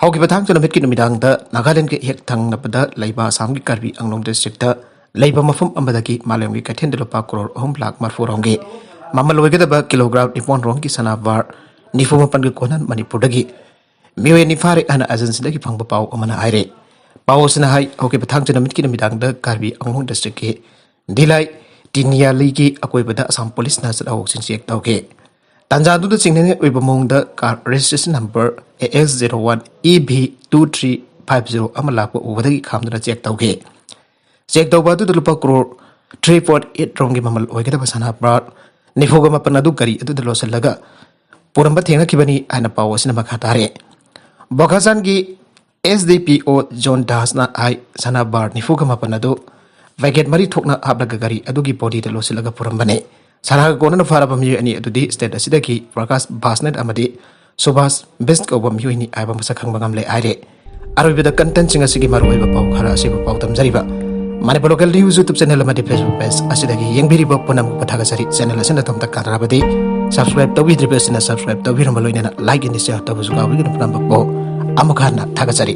ꯍꯧꯈꯤꯕ ꯊꯥꯡꯖ ꯅꯨꯃꯤꯠꯀꯤ ꯅꯨꯃꯤꯗꯥꯡꯗ ꯅꯥꯒꯥꯂꯦꯟꯗꯒꯤ ꯍꯦꯛ ꯊꯪꯅꯕꯗ ꯂꯩꯕ ꯑꯁꯥꯝꯒꯤ ꯀꯥꯔꯕꯤ ꯑꯪꯂꯣꯡ districtꯇ ꯂꯩꯕ ꯃꯐꯝ ꯑꯃꯗꯒꯤ ꯃꯥꯂꯦꯝꯒꯤ ꯀꯩꯊꯦꯜꯗ ꯂꯨꯄꯥ ꯀ꯭ꯔꯣꯔ ꯑꯍꯨꯝ ꯂꯥꯈ ꯃꯔꯤꯐꯨ ꯔꯣꯝꯒꯤ ꯃꯃꯜ ꯑꯣꯏꯒꯗꯕ kilogram ꯅꯤꯄꯥꯟ ꯔꯣꯝꯒꯤ ꯁꯅꯥ ꯕꯥꯔ ꯅꯤꯐꯨ ꯃꯥꯄꯟꯒ ꯀꯣꯟꯅꯅ ꯃꯅꯤꯄꯨꯔꯗꯒꯤ ꯃꯤꯑꯣꯏ ꯑꯅꯤ ꯐꯥꯔꯦ ꯍꯥꯏꯅ agencyꯗꯒꯤ ꯐꯪꯕ ꯄꯥꯎ ꯑꯃꯅ ꯍꯥꯏꯔꯦ꯫ ꯄꯥꯎ ꯑꯁꯤꯅ ꯍꯥꯏ, ꯍꯧꯈꯤꯕ ꯊꯥꯡꯖ ꯅꯨꯃꯤꯠꯀꯤ ꯅꯨꯃꯤꯗꯥꯡꯗ ꯀꯥꯔꯕꯤ ꯑꯪꯂꯣꯡ districtꯀꯤ ꯗꯤꯂꯥꯏ ꯇꯤꯅꯤꯌꯥꯂꯤꯒꯤ ꯑꯀꯣꯏꯕꯗ ꯑꯁꯥꯝ ꯄꯨꯂꯤꯁꯅ ꯆꯠꯍꯧꯕꯁꯤꯡ check ꯇꯧꯈꯤ꯫ ꯇꯥꯟꯖꯥꯗꯨꯗ ꯆꯤꯡꯅꯅꯤꯡꯉꯥꯏ ꯑꯣꯏꯕ ꯃꯑꯣꯡꯗ car registration number A S zero one E B two three five zero ꯑꯃ ꯂꯥꯛꯄ ꯎꯕꯗꯒꯤ ꯈꯥꯝꯗꯨꯅ check ꯇꯧꯈꯤ꯫ Check ꯇꯧꯕ ꯑꯗꯨꯗ ꯂꯨꯄꯥ ꯀ꯭ꯔꯣꯔ three point eight ꯔꯣꯝꯒꯤ ꯃꯃꯜ ꯑꯣꯏꯒꯗꯕ ꯁꯅꯥ ꯕꯥꯔ ꯅꯤꯐꯨꯒ ꯃꯥꯄꯟ ꯑꯗꯨ ꯒꯥꯔꯤ ꯑꯗꯨꯗ ꯂꯣꯠꯁꯤꯜꯂꯒ ꯄꯨꯔꯝꯕ ꯊꯦꯡꯅꯈꯤꯕꯅꯤ ꯍꯥꯏꯅ ꯄꯥꯎ ꯑꯁꯤꯅ ꯃꯈꯥ ꯇꯥꯔꯦ꯫ ꯕꯣꯀꯥꯖꯥꯟꯒꯤ S D P O John ꯗꯥꯁꯅ ꯍꯥꯏ, ꯁꯅꯥ ꯕꯥꯔ ꯅꯤꯐꯨꯒ ꯃꯥꯄꯟ ꯑꯗꯨ packet ꯃꯔꯤ ꯊꯣꯛꯅ ꯍꯥꯞꯂꯒ ꯒꯥꯔꯤ ꯑꯗꯨꯒꯤ bodyꯗ ꯂꯣꯠꯁꯤꯜꯂꯒ ꯄꯨꯔꯝꯕꯅꯤ꯫ ꯁꯅꯥꯒ ꯀꯣꯟꯅꯅ ꯐꯥꯔꯕ ꯃꯤꯑꯣꯏ ꯑꯅꯤ ꯑꯗꯨꯗꯤ state ꯑꯁꯤꯗꯒꯤ ꯄ꯭ꯔꯀꯥꯁ ꯚꯥꯁꯅꯦꯠ ꯑꯃꯗꯤ ꯁꯨꯚꯥꯁ ꯕꯤꯁ ꯀꯧꯕ ꯃꯤꯑꯣꯏꯅꯤ ꯍꯥꯏꯕ ꯃꯁꯛ ꯈꯪꯕ ꯉꯝꯂꯦ ꯍꯥꯏꯔꯦ꯫ ꯑꯔꯣꯏꯕꯗ contentꯁꯤꯡ ꯑꯁꯤꯒꯤ ꯃꯔꯨꯑꯣꯏꯕ ꯄꯥꯎ ꯈꯔ ꯑꯁꯤꯕꯨ ꯄꯥꯎꯗꯝꯖꯔꯤꯕ Manipur Local News YouTube channel ꯑꯃꯗꯤ Facebook page ꯑꯁꯤꯗꯒꯤ ꯌꯦꯡꯕꯤꯔꯤꯕ ꯄꯨꯝꯅꯃꯛꯄꯨ ꯊꯥꯒꯠꯆꯔꯤ꯫ Channel ꯑꯁꯤꯅ ꯑꯗꯣꯝꯗ ꯀꯥꯟꯅꯔꯕꯗꯤ subscribe ꯇꯧꯕꯤꯗ꯭ꯔꯤꯕ ꯑꯁꯤꯅ subscribe ꯇꯧꯕꯤꯔꯝꯕ ꯂꯣꯏꯅꯅ like and share ꯇꯧꯕꯁꯨ ꯀꯥꯎꯕꯤꯒꯅꯨ꯫ ꯄꯨꯝꯅꯃꯛꯄꯨ ꯑꯃꯨꯛ ꯍꯟꯅ ꯊꯥꯒꯠꯆꯔꯤ꯫